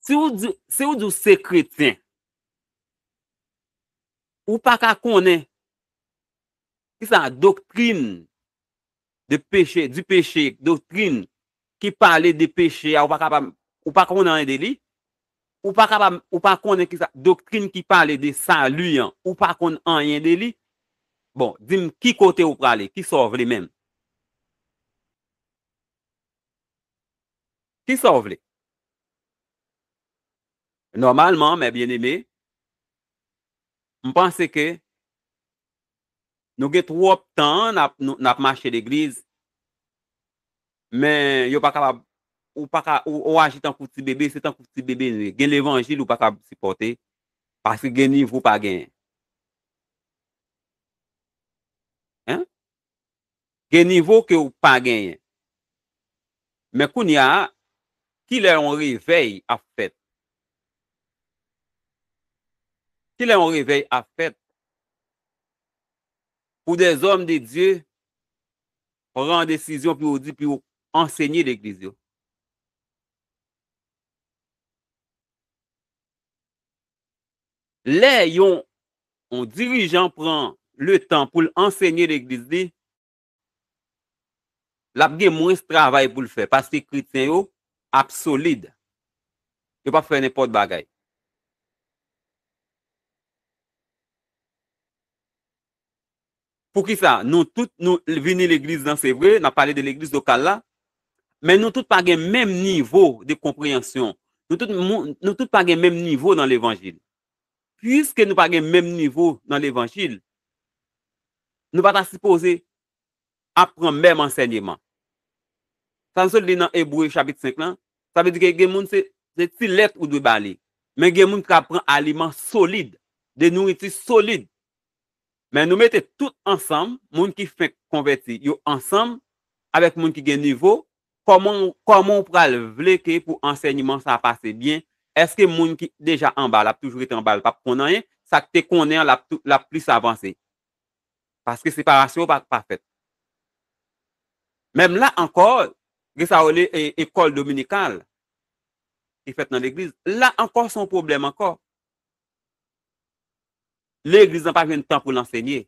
Si ou di, si ou di w se kretyen, ou pa ka konnen kisa doktrin de peche, du péché, doktrin ki pale de peche a, ou pa kapab, ou pa konn anyen de li, ou pa kapab, ou pa konnen kisa doktrin ki pale de sali an, ou pa konn anyen de li, bon, di m ki kote ou prale, kisa w vle menm? Kisa w vle? Nòmalman, mè byeneme, m panse ke nou gen twòp tan n ap, nou, n ap mache legliz, men yo pa kapab, ou pa ka, ou, ou aji tankou ti bebe, se tankou ti bebe nou ye. Gen levanjil ou pa kapab sipòte, paske gen nivo pa genyen. Hein? Gen nivo ke w pa genyen. Men kounye a, kilè yon revèy ap fèt? Kilè yon revèy ap fèt pou des hommes de Dieu pran desizyon pou yo di, pou yo ansenye legliz yo? Lè yon, yon dirijan pran le tan pou l ansenye legliz li, l ap gen mwens travay pou l fè, paske kretyen yo ap solid. Yo p ap fè nenpòt bagay. Poukisa? Nou tout, nou vini legliz lan, se vre, n ap pale de legliz lokal la, men nou tout pa gen menm nivo de konpreyansyon. Nou tout, nou tout pa gen menm nivo nan levanjil. Piske nou pa gen menm nivo nan levanjil, nou pa ta sipoze ap pran menm ansèyman. Sa n sot li nan Ebre chapit senk lan, sa vle di ke gen moun se, se ti lèt ou dwe ba li. Men gen moun ki ka pran aliman solid, de nouriti solid. Men nou mete tout ansanm, moun ki fenk konvèti, yo ansanm avèk moun ki gen nivo, kòman, kòman w pral vle ke pou ansèyman sa a pase byen? Èske moun ki deja anba l ap toujou rete anba l, p ap konn anyen? Sa k te konnen an, l ap tou, l ap plis avanse. Paske separasyon pa, pa fèt. Menm la ankò, gen sa yo rele, e, ekòl dominikal ki fèt nan legliz. La ankò, se yon pwoblèm ankò. Legliz lan pa jwenn tan pou l ansenye.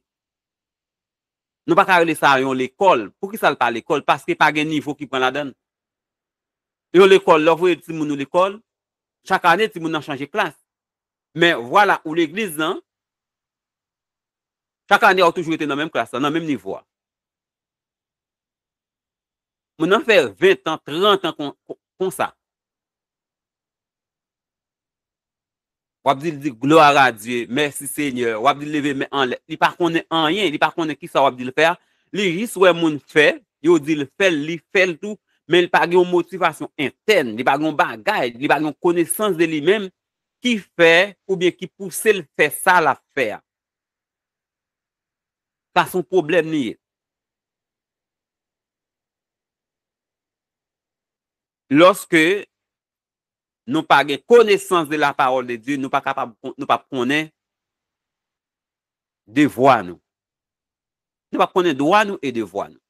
Nou pa ka rele sa yon lekòl. Poukisa l pa lekòl? Paske pa gen nivo ki pran ladan l. Yon lekòl, lè w voye timoun ou lekòl, chak ane, timoun nan chanje klas. Men vwala, ou legliz lan, chak ane, w toujou rete nan menm klas lan, nan menm nivo a. Moun nan fè ven tan, trant an kon, kon, konsa. W ap di l, di, "Gloire à Dieu, mèsi Senyè." W ap di l, "Leve men anlè." Li pa konnen anyen, li pa konnen kisa w ap di l fè a. Li jis wè moun fè, yo di l fè l, li fè l tou, men li pa gen yon motivasyon entèn, li pa gen yon bagay, li pa gen yon konesans de li menm ki fè oubyen ki pouse l fè sa l ap fè a. Sa se yon pwoblèm li ye. Lòske nou pa gen konesans de la parole de Dieu, nou pa kapab, nou p ap konnen devwa nou. Nou p ap konnen dwa nou e devwa nou.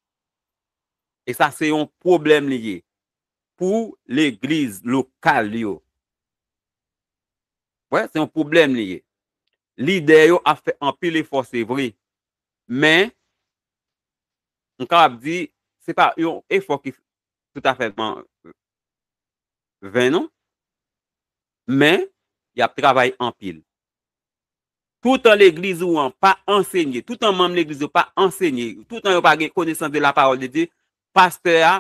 E sa se yon pwoblèm li ye pou legliz lokal yo. Wè, se yon pwoblèm li ye. Lidè yo ap fè anpil efò, se vre. Men, m kapab di, se pa yon efò ki toutafètman ven, non. Men, y ap travay anpil. Toutan legliz ou an pa ansenye, toutan manm legliz yo pa ansenye, toutan yo pa gen konesans de la parole de Dieu, pastè a,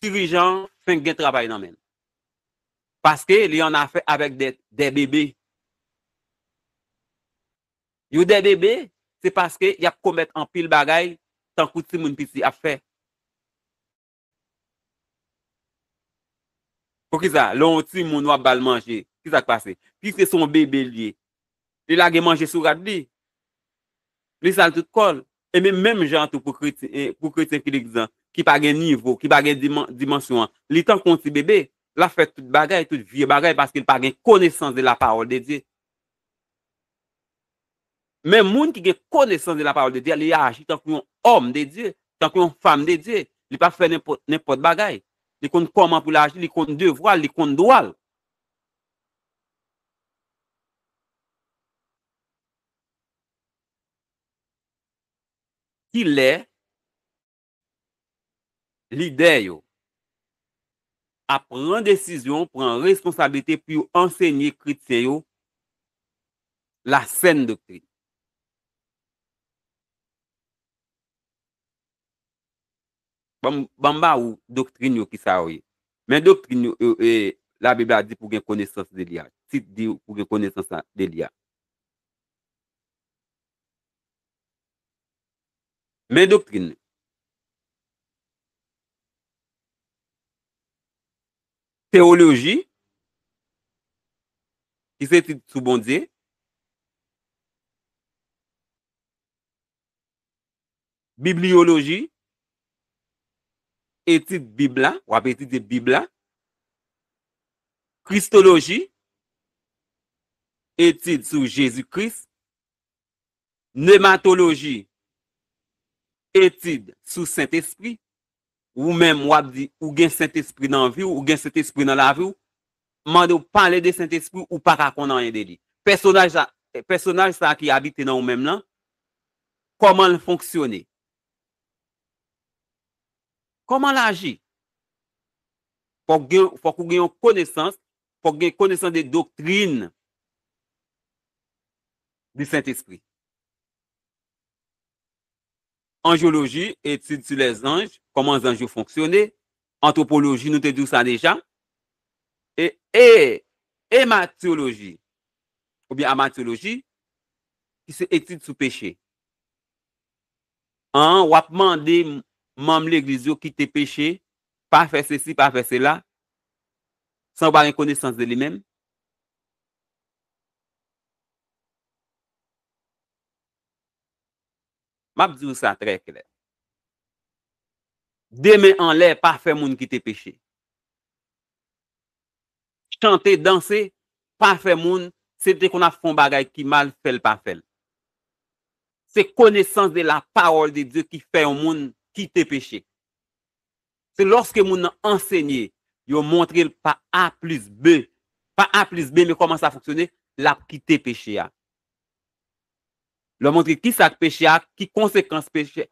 dirijan an, fenk gen travay nan men l. Paske li an afè avèk de, de bebe. Yo de bebe, se paske y ap komèt anpil bagay tankou timoun piti ap fè. Poukisa? Lè yon timoun w ap ba l manje, kisa k pase? Piske se yon bebe l ye, li lage manje sou rad li. Li sal tout kò l. E men menm jan tou pou kretyen, e, pou kretyen ki legliz lan, ki pa gen nivo, ki pa gen diman-, dimansyon an, li tankou yon ti bebe, l ap fè tout bagay, tout vye bagay, paske l pa gen konesans de la parole de Dieu. Men moun ki gen konesans de la parole de Dieu, li aji tankou yon homme de Dieu, tankou yon femme de Dieu. Li pa fè nenpòt, nenpòt bagay. Li konn kòman pou l aji, li konn devwa l, li konn dwa l. Kilè lidè yo ap pran desizyon, pran responsablite pou yo ansenye kretyen yo la sèn doktrin. Ban m, ban m ba ou doktrin yo, kisa yo ye. Men doktrin yo, yo, e, Labib la di pou gen konesans de li a. Tit di pou gen konesans de li a. Men doktrin. Teyoloji, ki se etid sou Bondye. Bibliyoloji, etid Bib la, w ap etidye Bib la. Kristoloji, etid sou Jezi Kris. Nematoloji, etid sou Sentespri. Ou menm, w ap di, ou gen Sentespri nan vi w, ou gen Sentespri nan lavi w. Mande w pale de Sentespri, ou pa ka konn anyen de li. Pèsonaj sa, pèsonaj sa ki abite nan ou menm lan, kòman l fonksyone? Kòman l aji? Fòk gen, fòk ou gen yon konesans, fòk gen konesans de doktrin di Sentespri. Anjyoloji, etid sou lèzanj, kòman zanj yo fonksyone. Antwopoloji, nou te di w sa deja. E, e, ematyoloji, oubyen amatyoloji, ki se etid sou peche. An, w ap mande m-, manm legliz yo kite peche, pa fè sesi, pa fè sela, san w pa gen konesans de li menm. M ap di w sa trè klè. Demen anlè, pa fè moun kite peche. Chante, danse, pa fè moun, si l te konn ap fè yon bagay ki mal, fè l pa fè l. Se konesans de la parole de Dieu ki fè yon moun kite peche. Se lòske moun nan ansenye, yo montre l pa A plis B, pa A plis B, men kòman sa fonksyone, l ap kite peche a. Lè w montre ki sa k peche a, ki konsekans peche.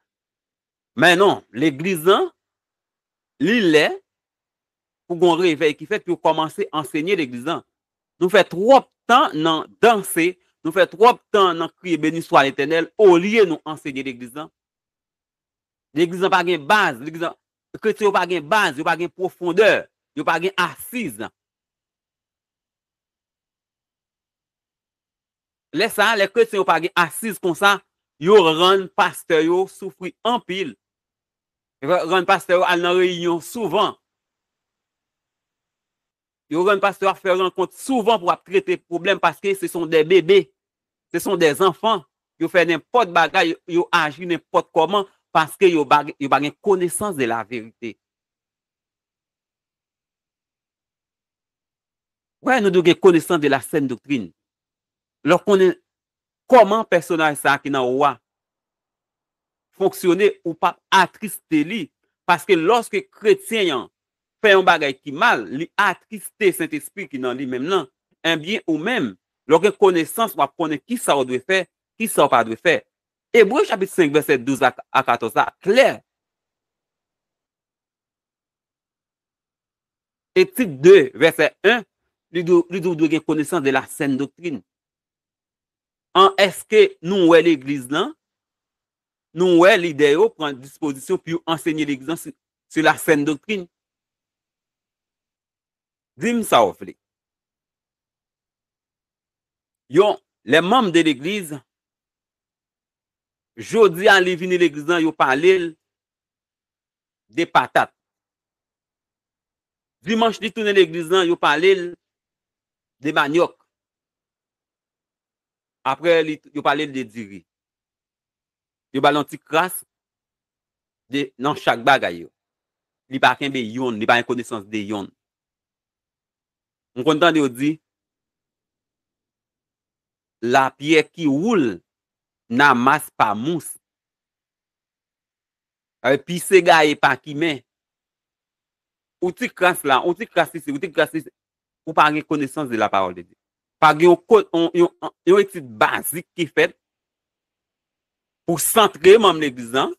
Men non, legliz lan, li lè pou gon revèy ki fèt, pou yo kòmanse ansenye legliz lan. Nou fè twòp tan nan danse, nou fè twòp tan nan kriye beni swa Letènèl, olye nou ansenye legliz lan. Legliz lan pa gen baz, legliz lan, kretyen yo pa gen baz, yo pa gen pwofondè, yo pa gen asiz. Lè sa a, lè kretyen yo pa gen asiz konsa, yo rann pastè yo soufri anpil. Yo rann pastè yo al nan reyinyon souvan. Yo rann pastè yo ap fè rankont souvan pou ap trete pwoblèm paske se son de bebe, se son de zanfan. Yo fè nenpòt bagay, yo, yo aji nenpòt kòman paske yo pa, yo pa gen konesans de la verite. Wè, nou dwe gen konesans de la sèn doktrin. Lè w konnen kòman pèsonaj sa a ki nan ou a fonksyone, ou p ap atriste li. Paske lòske kretyen an fè yon bagay ki mal, li atriste Sentespri ki nan li menm nan. Ebyen, ou menm, lè w gen konesans, w ap konnen ki sa w dwe fè, ki sa w pa dwe fè. Ebre chapit senk, vèsè douz a, a katòz la, klè. Etid de, vèsè en, li di, li di w dwe gen konesans de la sèn doktrin. An, èske nou wè legliz lan? Nou wè lidè yo pran dispozisyon pou yo ansenye legliz lan sou, sou la sèn doktrin? Di m sa w vle. Yon, lè manm de legliz, jodi a li vini legliz lan, yo pale l de patat. Dimanch li tounen legliz lan, yo pale l de manyòk. Apre, li, yo pale l de diri. Yo ba l yon ti kras de, nan chak bagay yo. Li pa kenbe yonn, li pa gen konesans de yonn. M konn tande yo di, lapyè ki woule nan mas pa mous. Sa vle pise gaye pa kimen. Ou ti kras la, ou ti kras isi, ou ti kras isi. Ou pa gen konesans de la parole de Dieu. Pa gen yon, yon, yon, yon etid bazik ki fèt pou santre manm legliz lan,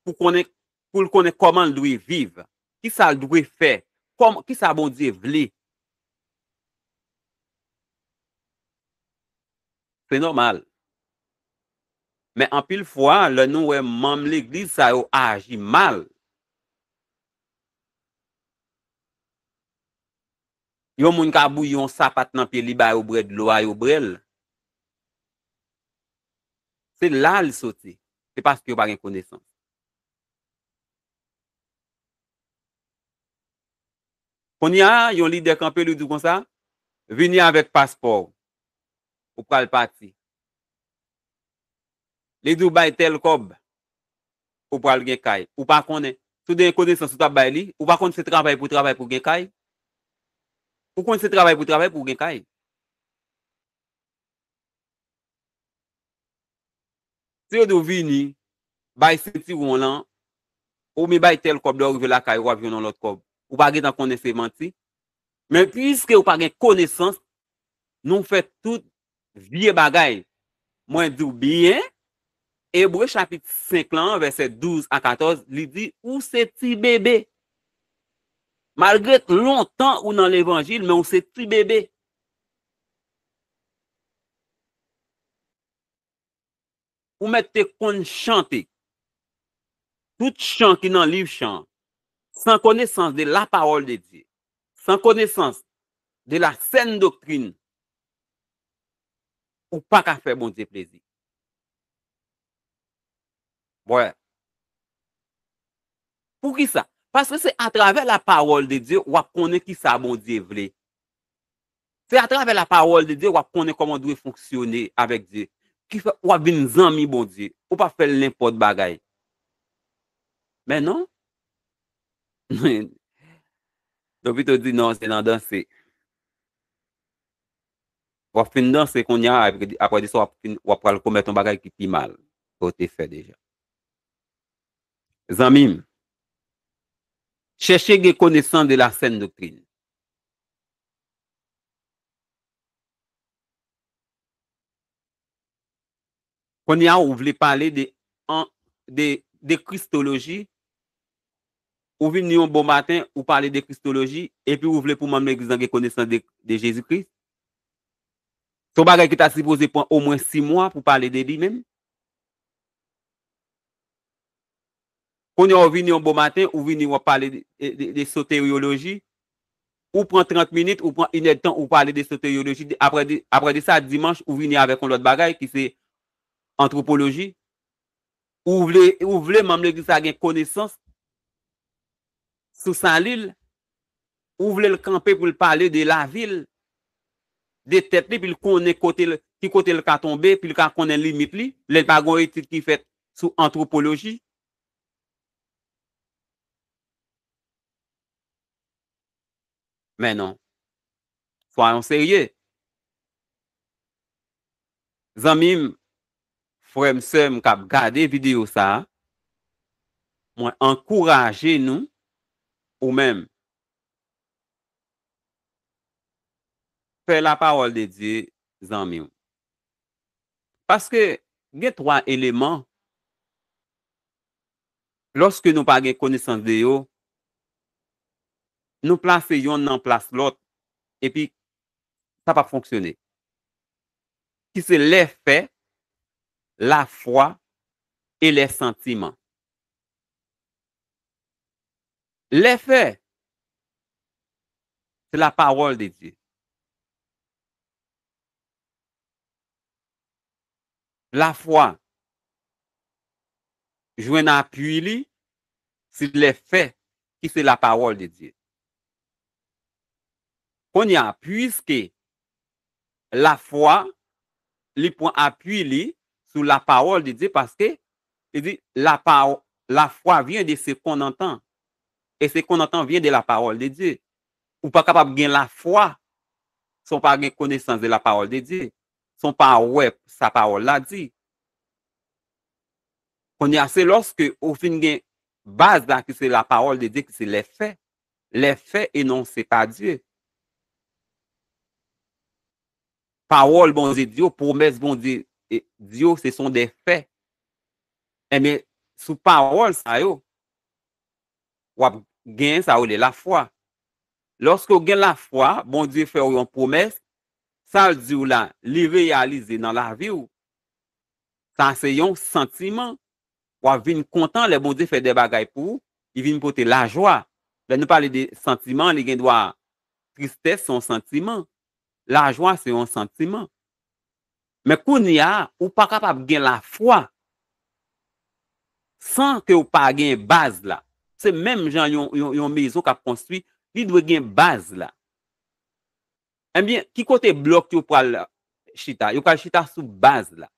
pou konnen, pou l konnen kòman l dwe viv, ki sa l dwe fè, kòm, ki sa Bondye vle. Se nòmal. Men anpil fwa, lè nou wè manm legliz sa yo aji mal, Yon moun ka bouyi yon sapat nan pye, li ba yo bwè dlo a, yo bwè l. Se la l soti. Se paske yo pa gen konesans. Kounye a, yon lidè kanpe, li di w konsa, vini avèk paspò w. Ou pral pati. Li di w bay tèl kòb, ou pral gen kay. Ou pa konnen. Si w te gen konesans, ou t ap bay li. Ou pa konn se travay pou travay pou gen kay. Ou konn se travay pou travay pou gen kay. Si yo di w vini, bay sentiwon lan, oubyen bay tèl kòb, lè w rive lakay ou, w ap jwenn yon lòt kòb. Ou pa gentan konnen se manti. Men piske ou pa gen konesans, nou fè tout vye bagay. Mwen di w byen, Ebre chapit senk lan, vèsè douz a katòz, li di, ou se ti bebe. Malgre lontan ou nan levanjil, men ou se ti bebe. Ou mèt te konn chante. Tout chan ki nan liv chan, san konesans de la parole de Dieu, san konesans de la sèn doktrin, ou pa ka fè Bondye plezi. Wè. Poukisa? Paske se atravè la parole de Dieu w ap konnen kisa Bondye vle. Se atravè la parole de Dieu w ap konnen kòman w dwe fonksyone avèk Dye. Ki fè w ap vin zanmi Bondye. Ou pa fè l nenpòt bagay. Men non. Yo pito di non, se nan danse. W ap fin danse kounye a, apre, apre de sa, w ap fin, w ap pral komèt yon bagay ki pi mal ke w te fè deja. Zanmi m, chèche gen konesans de la sèn doktrin. Kounye a, ou vle pale de, an, de, de kristoloji, ou vini yon bon maten, ou pale de kristoloji, epi ou vle pou manm legliz lan gen konesans de, de Jezi Kris. Se yon bagay ki ta sipoze pran omwen sis mwa pou pale de li menm. Kounye a, ou vini yon bon maten, ou vini, w ap pale de, de, de soteryoloji. Ou pran trant minit, ou pran inèdtan, ou pale de soteryoloji. Apre de, apre de sa, dimanch, ou vini avèk yon lòt bagay ki se antwopoloji. Ou vle, ou vle manm legliz sa gen konesans sou sali l. Ou vle l kanpe pou l pale de lavi l, de tèt li, pou l konnen kote l, ki kote l ka tonbe, pou l ka konnen limit li, lè l pa gen yon etid ki fèt sou antwopoloji. Men non. Soyons sérieux. Zanmi m, frè m, sè m k ap gade videyo sa a, mwen ankouraje nou, ou menm, fè la parole de Dieu zanmi w. Paske gen twa eleman, lòske nou pa gen konesans de yo, nou plase yonn nan plas lòt, epi sa p ap fonksyone. Ki se lèfè, lafwa e lèsantiman. Lèfè, se la parole de Dieu. Lafwa jwenn apui li sou lèfè ki se la parole de Dieu. Kounye a, piske lafwa, li pran apui li sou la parole de Dieu, paske li di, la pa-, la foi vient de ce qu'on entend, et ce qu'on entend vient de la parole de Dieu. Ou pa kapab gen lafwa san w pa gen konesans de la parole de Dieu, san w pa wè sa pawòl la di. Kounye a, se lòske ou fin gen baz la ki se la parole de Dieu, ki se lèfè. Lèfè enonse pa Dye. Pawòl Bondye di yo, pwomès Bondye, e, di yo, se son de fè. Enben, sou pawòl sa yo, w ap gen sa yo rele lafwa. Lòske w gen lafwa, Bondye fè w yon pwomès, sa l di w la, li reyalize nan lavi w. Sa se yon santiman. W ap vin kontan lè Bondye fè de bagay pou ou, li vin pote lajwa. Lè nou pale de santiman, li gen dwa Tristès se yon santiman. Lajwa se yon santiman. Men kounye a, ou pa kapab gen lafwa san ke w pa gen baz la. Se menm jan yon, yon, yon mezon k ap konstwi, li dwe gen baz la. Ebyen, ki kote blòk yo pral chita? Yo pral chita sou baz la.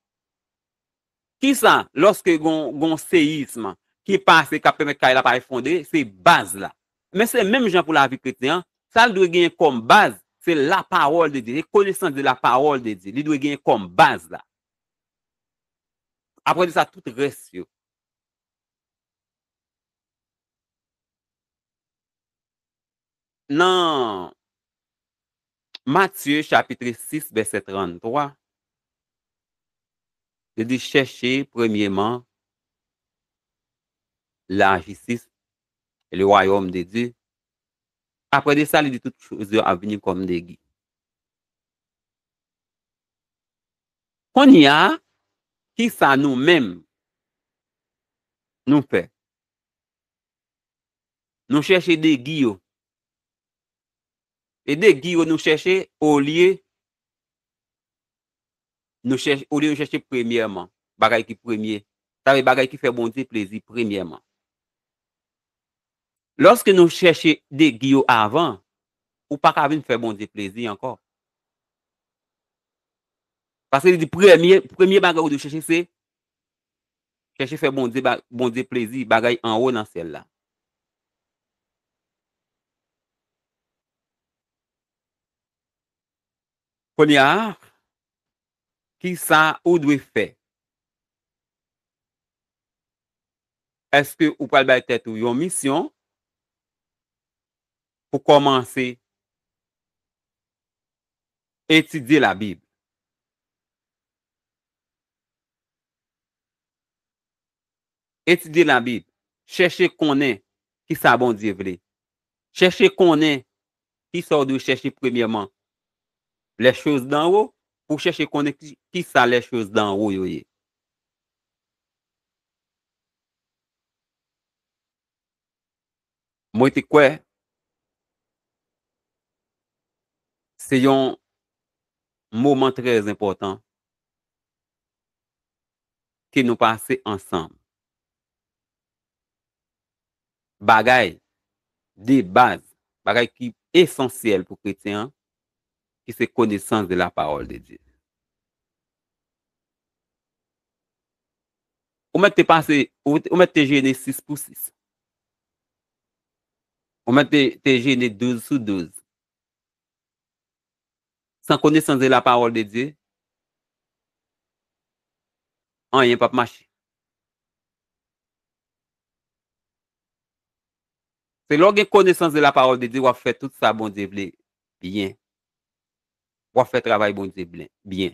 Kisa, lòske gon, gon seyism ki pase k ap pèmèt kay la pa efondre, se baz la. Men se menm jan pou lavi kretyen an, sa l dwe genyen kòm baz, se la parole de Dieu, se konesans de la parole de Dieu. Li dwe genyen kòm baz la. Apre de sa, tout rès yo. Nan Matye chapit sis vèsè tranntwa, li di, chèche premyèman la jistis e le wayòm de Dye. Apre de sa, li di, tout choz yo ap vini kòm degi. Kounye a, kisa nou menm nou fè? Nou chèche degi yo. E degi yo nou chèche olye nou chèche, olye nou chèche premyèman, bagay ki premye. Sa vle bagay ki fè Bondye plezi premyèman. Lòske nou chèche degi yo avan, ou pa ka vin fè Bondye plezi ankò. Paske li di premye, premye bagay ou dwe chèche se chèche fè Bondye, ba- Bondye plezi, bagay anwo nan syèl la. Kounye a, kisa ou dwe fè? Èske ou pral bay tèt ou yon misyon pou kòmanse etidye Labib? Etidye Labib. Chèche konnen kisa Bondye vle. Chèche konnen kisa w dwe chèche premyèman. Les choses d'en haut, pou chèche konnen ki, kisa les choses d'en haut yo ye. Mwen te kwè se yon moman trè enpòtan ke nou pase ansanm. Bagay de baz, bagay ki esansyèl pou kretyen an, ki se connaissance de la parole de Dieu. Ou mèt te pase, ou, ou mèt te jene sis pou sis. Ou mèt te, te jene douz sou douz. San connaissance de la parole de Dieu, anyen p ap mache. Se lè w gen connaissance de la parole de Dieu, w ap fè tout sa Bondye vle byen. W ap fè travay Bondye byen, byen.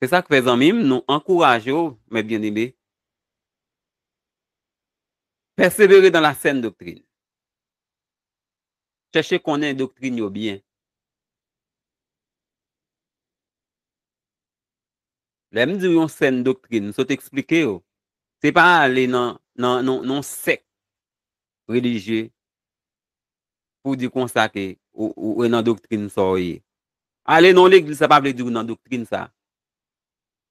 Se sa k fè, zanmi m, nou ankouraje w, mes bien-aimés, pèsevere dans la saine doctrine. Chèche konnen doktrin yo byen. Lè m di w yon sèn doktrin, m sot eksplike w. Se pa ale nan, nan, nan, nan sèk relijye pou w di konsa ke ou, ou, ou nan doktrin sa w ye. Ale nan yon legliz, sa pa vle di w nan doktrin sa.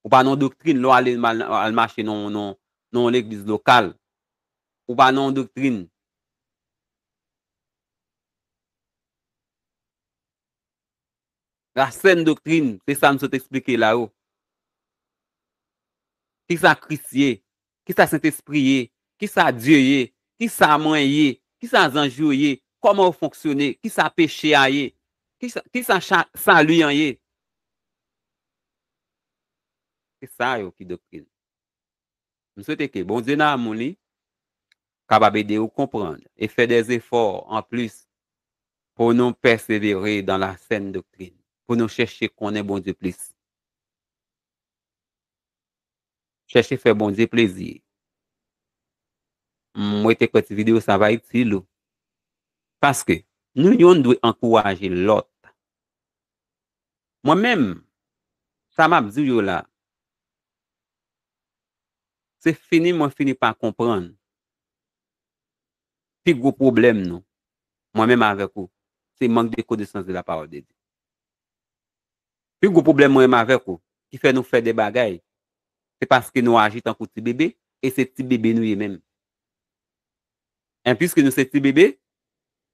Ou pa nan yon doktrin, lè w ale mal, al mache nan, nan, nan yon legliz lokal. Ou pa nan yon doktrin. La sèn doktrin, se sa m sot eksplike la yo. Kisa Kris ye? Kisa Sentespri ye? Kisa Dye ye? Kisa mwen ye? Kisa zanj yo ye? Kòman yo fonksyone? Kisa peche a ye? Kisa, kisa cha- sali an ye? Se sa yo ki doktrin. M swete ke Bondye nan amou li kapab ede w konprann e fè des efforts en plus pou nou pèsevere dans la saine doctrine, pou nou chèche konnen Bondye plis. Chèche fè Bondye plezi. M rete kwè ti videyo sa va itil ou. Paske nou youn dwe ankouraje lòt. Mwen menm, sa m ap di w yo la, se fini mwen fini pa konprann. pi gwo pwoblèm nou, mwen menm avèk ou, se mank de konesans de la parole de Dieu. Pi gwo pwoblèm mwen menm avèk ou, ki fè nou fè de bagay, se paske nou aji tankou ti bebe, e se ti bebe nou ye menm. E piske nou se ti bebe,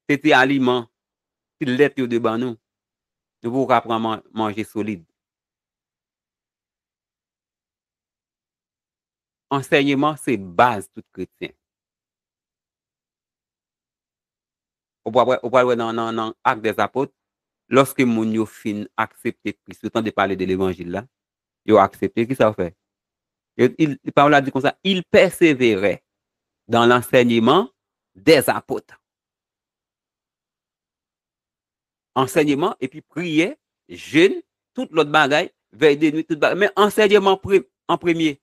se ti aliman, ti lèt yo te ban nou. Nou poko ka pran man-, manje solid. Ansèyman se baz tout kretyen. Ou pral wè, ou pral wè nan, nan, nan Actes des Apôtres, lòske moun yo fin aksepte Kris, yo tande pale de levanjil la, yo aksepte, kisa yo fè? Yo, il, pawòl la di konsa, ils persévéraient dans l'enseignement des apôtres. Ansèyman, epi priyè, jèn, tout lòt bagay, vèy de nuit, tout bagay. Men ansèyman pre-, an premye.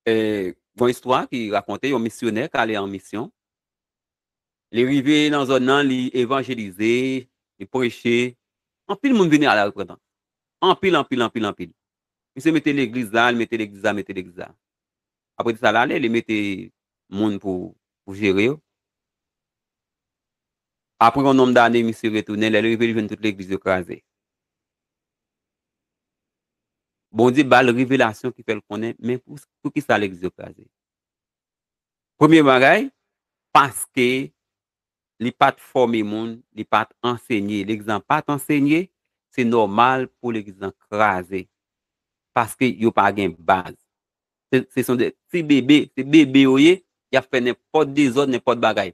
E, gon istwa ki rakonte yon misyonè k ale an misyon. Li rive nan zòn nan, li evanjelize, li preche. Anpil moun vini a la reprezans. Anpil, anpil, anpil, anpil. Misye mete legliz la, li mete legliz la, mete legliz la. Apre de sa, l ale, li mete moun pou, pou jere yo. Apre yon nonb dane, misye retounen, lè l rive, li jwenn tout legliz yo kraze. Bondye ba l revelasyon ki fè l konnen, men pou, pou ki sa legliz yo kraze? Premye bagay, paske li pa t fòme moun, li pa t ansenye. Legliz lan pa t ansenye, se nòmal pou legliz lan kraze. Paske yo pa gen baz. Se, se son de ti bebe, se bebe yo ye, y ap fè nenpòt dezòd, nenpòt bagay.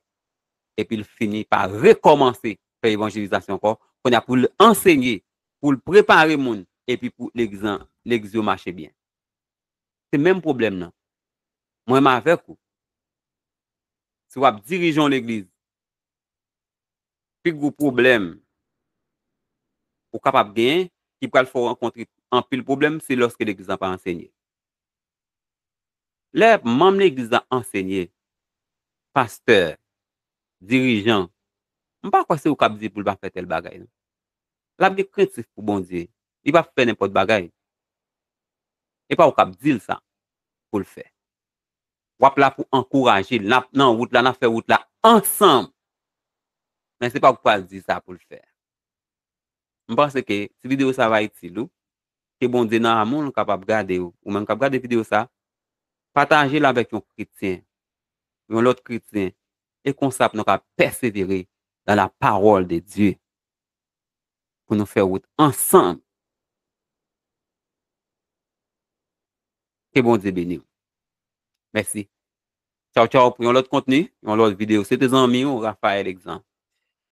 Epi l fini pa rekòmanse fè evanjelizasyon ankò. Kounye a pou l ansenye, pou l prepare moun, epi pou legliz lan, legliz yo mache byen. Se menm pwoblèm nan. Mwen menm avèk ou. Si w ap dirije yon legliz, pi gwo pwoblèm ou kapab genyen, ki pral fè w rankontre anpil pwoblèm, se lòske legliz lan pa ansenye. Lè manm legliz la ansenye, pastè, dirijan, m pa kwè se ou k ap di pou l pa fè tèl bagay, non. L ap gen krentif pou Bondye. Li p ap fè nenpòt bagay. E pa ou k ap di l sa pou l fè. W ap la pou ankouraje l. N ap nan wout la, n ap fè wout la ansanm. Men se pa ou k pral di sa pou l fè. M panse ke ti videyo sa va itil ou. Ke Bondye nan amou l kapab gade w. Ou menm k ap gade videyo sa, pataje l avèk yon kretyen, yon lòt kretyen. E konsa pou nou ka pèsevere dans la parole de Dieu. Pou nou fè wout ansanm. Ke Bondye beni w. Mèsi. Tchaw, tchaw, pou yon lòt kontni, yon lòt videyo. Se te zanmi w, Raphaël Exan.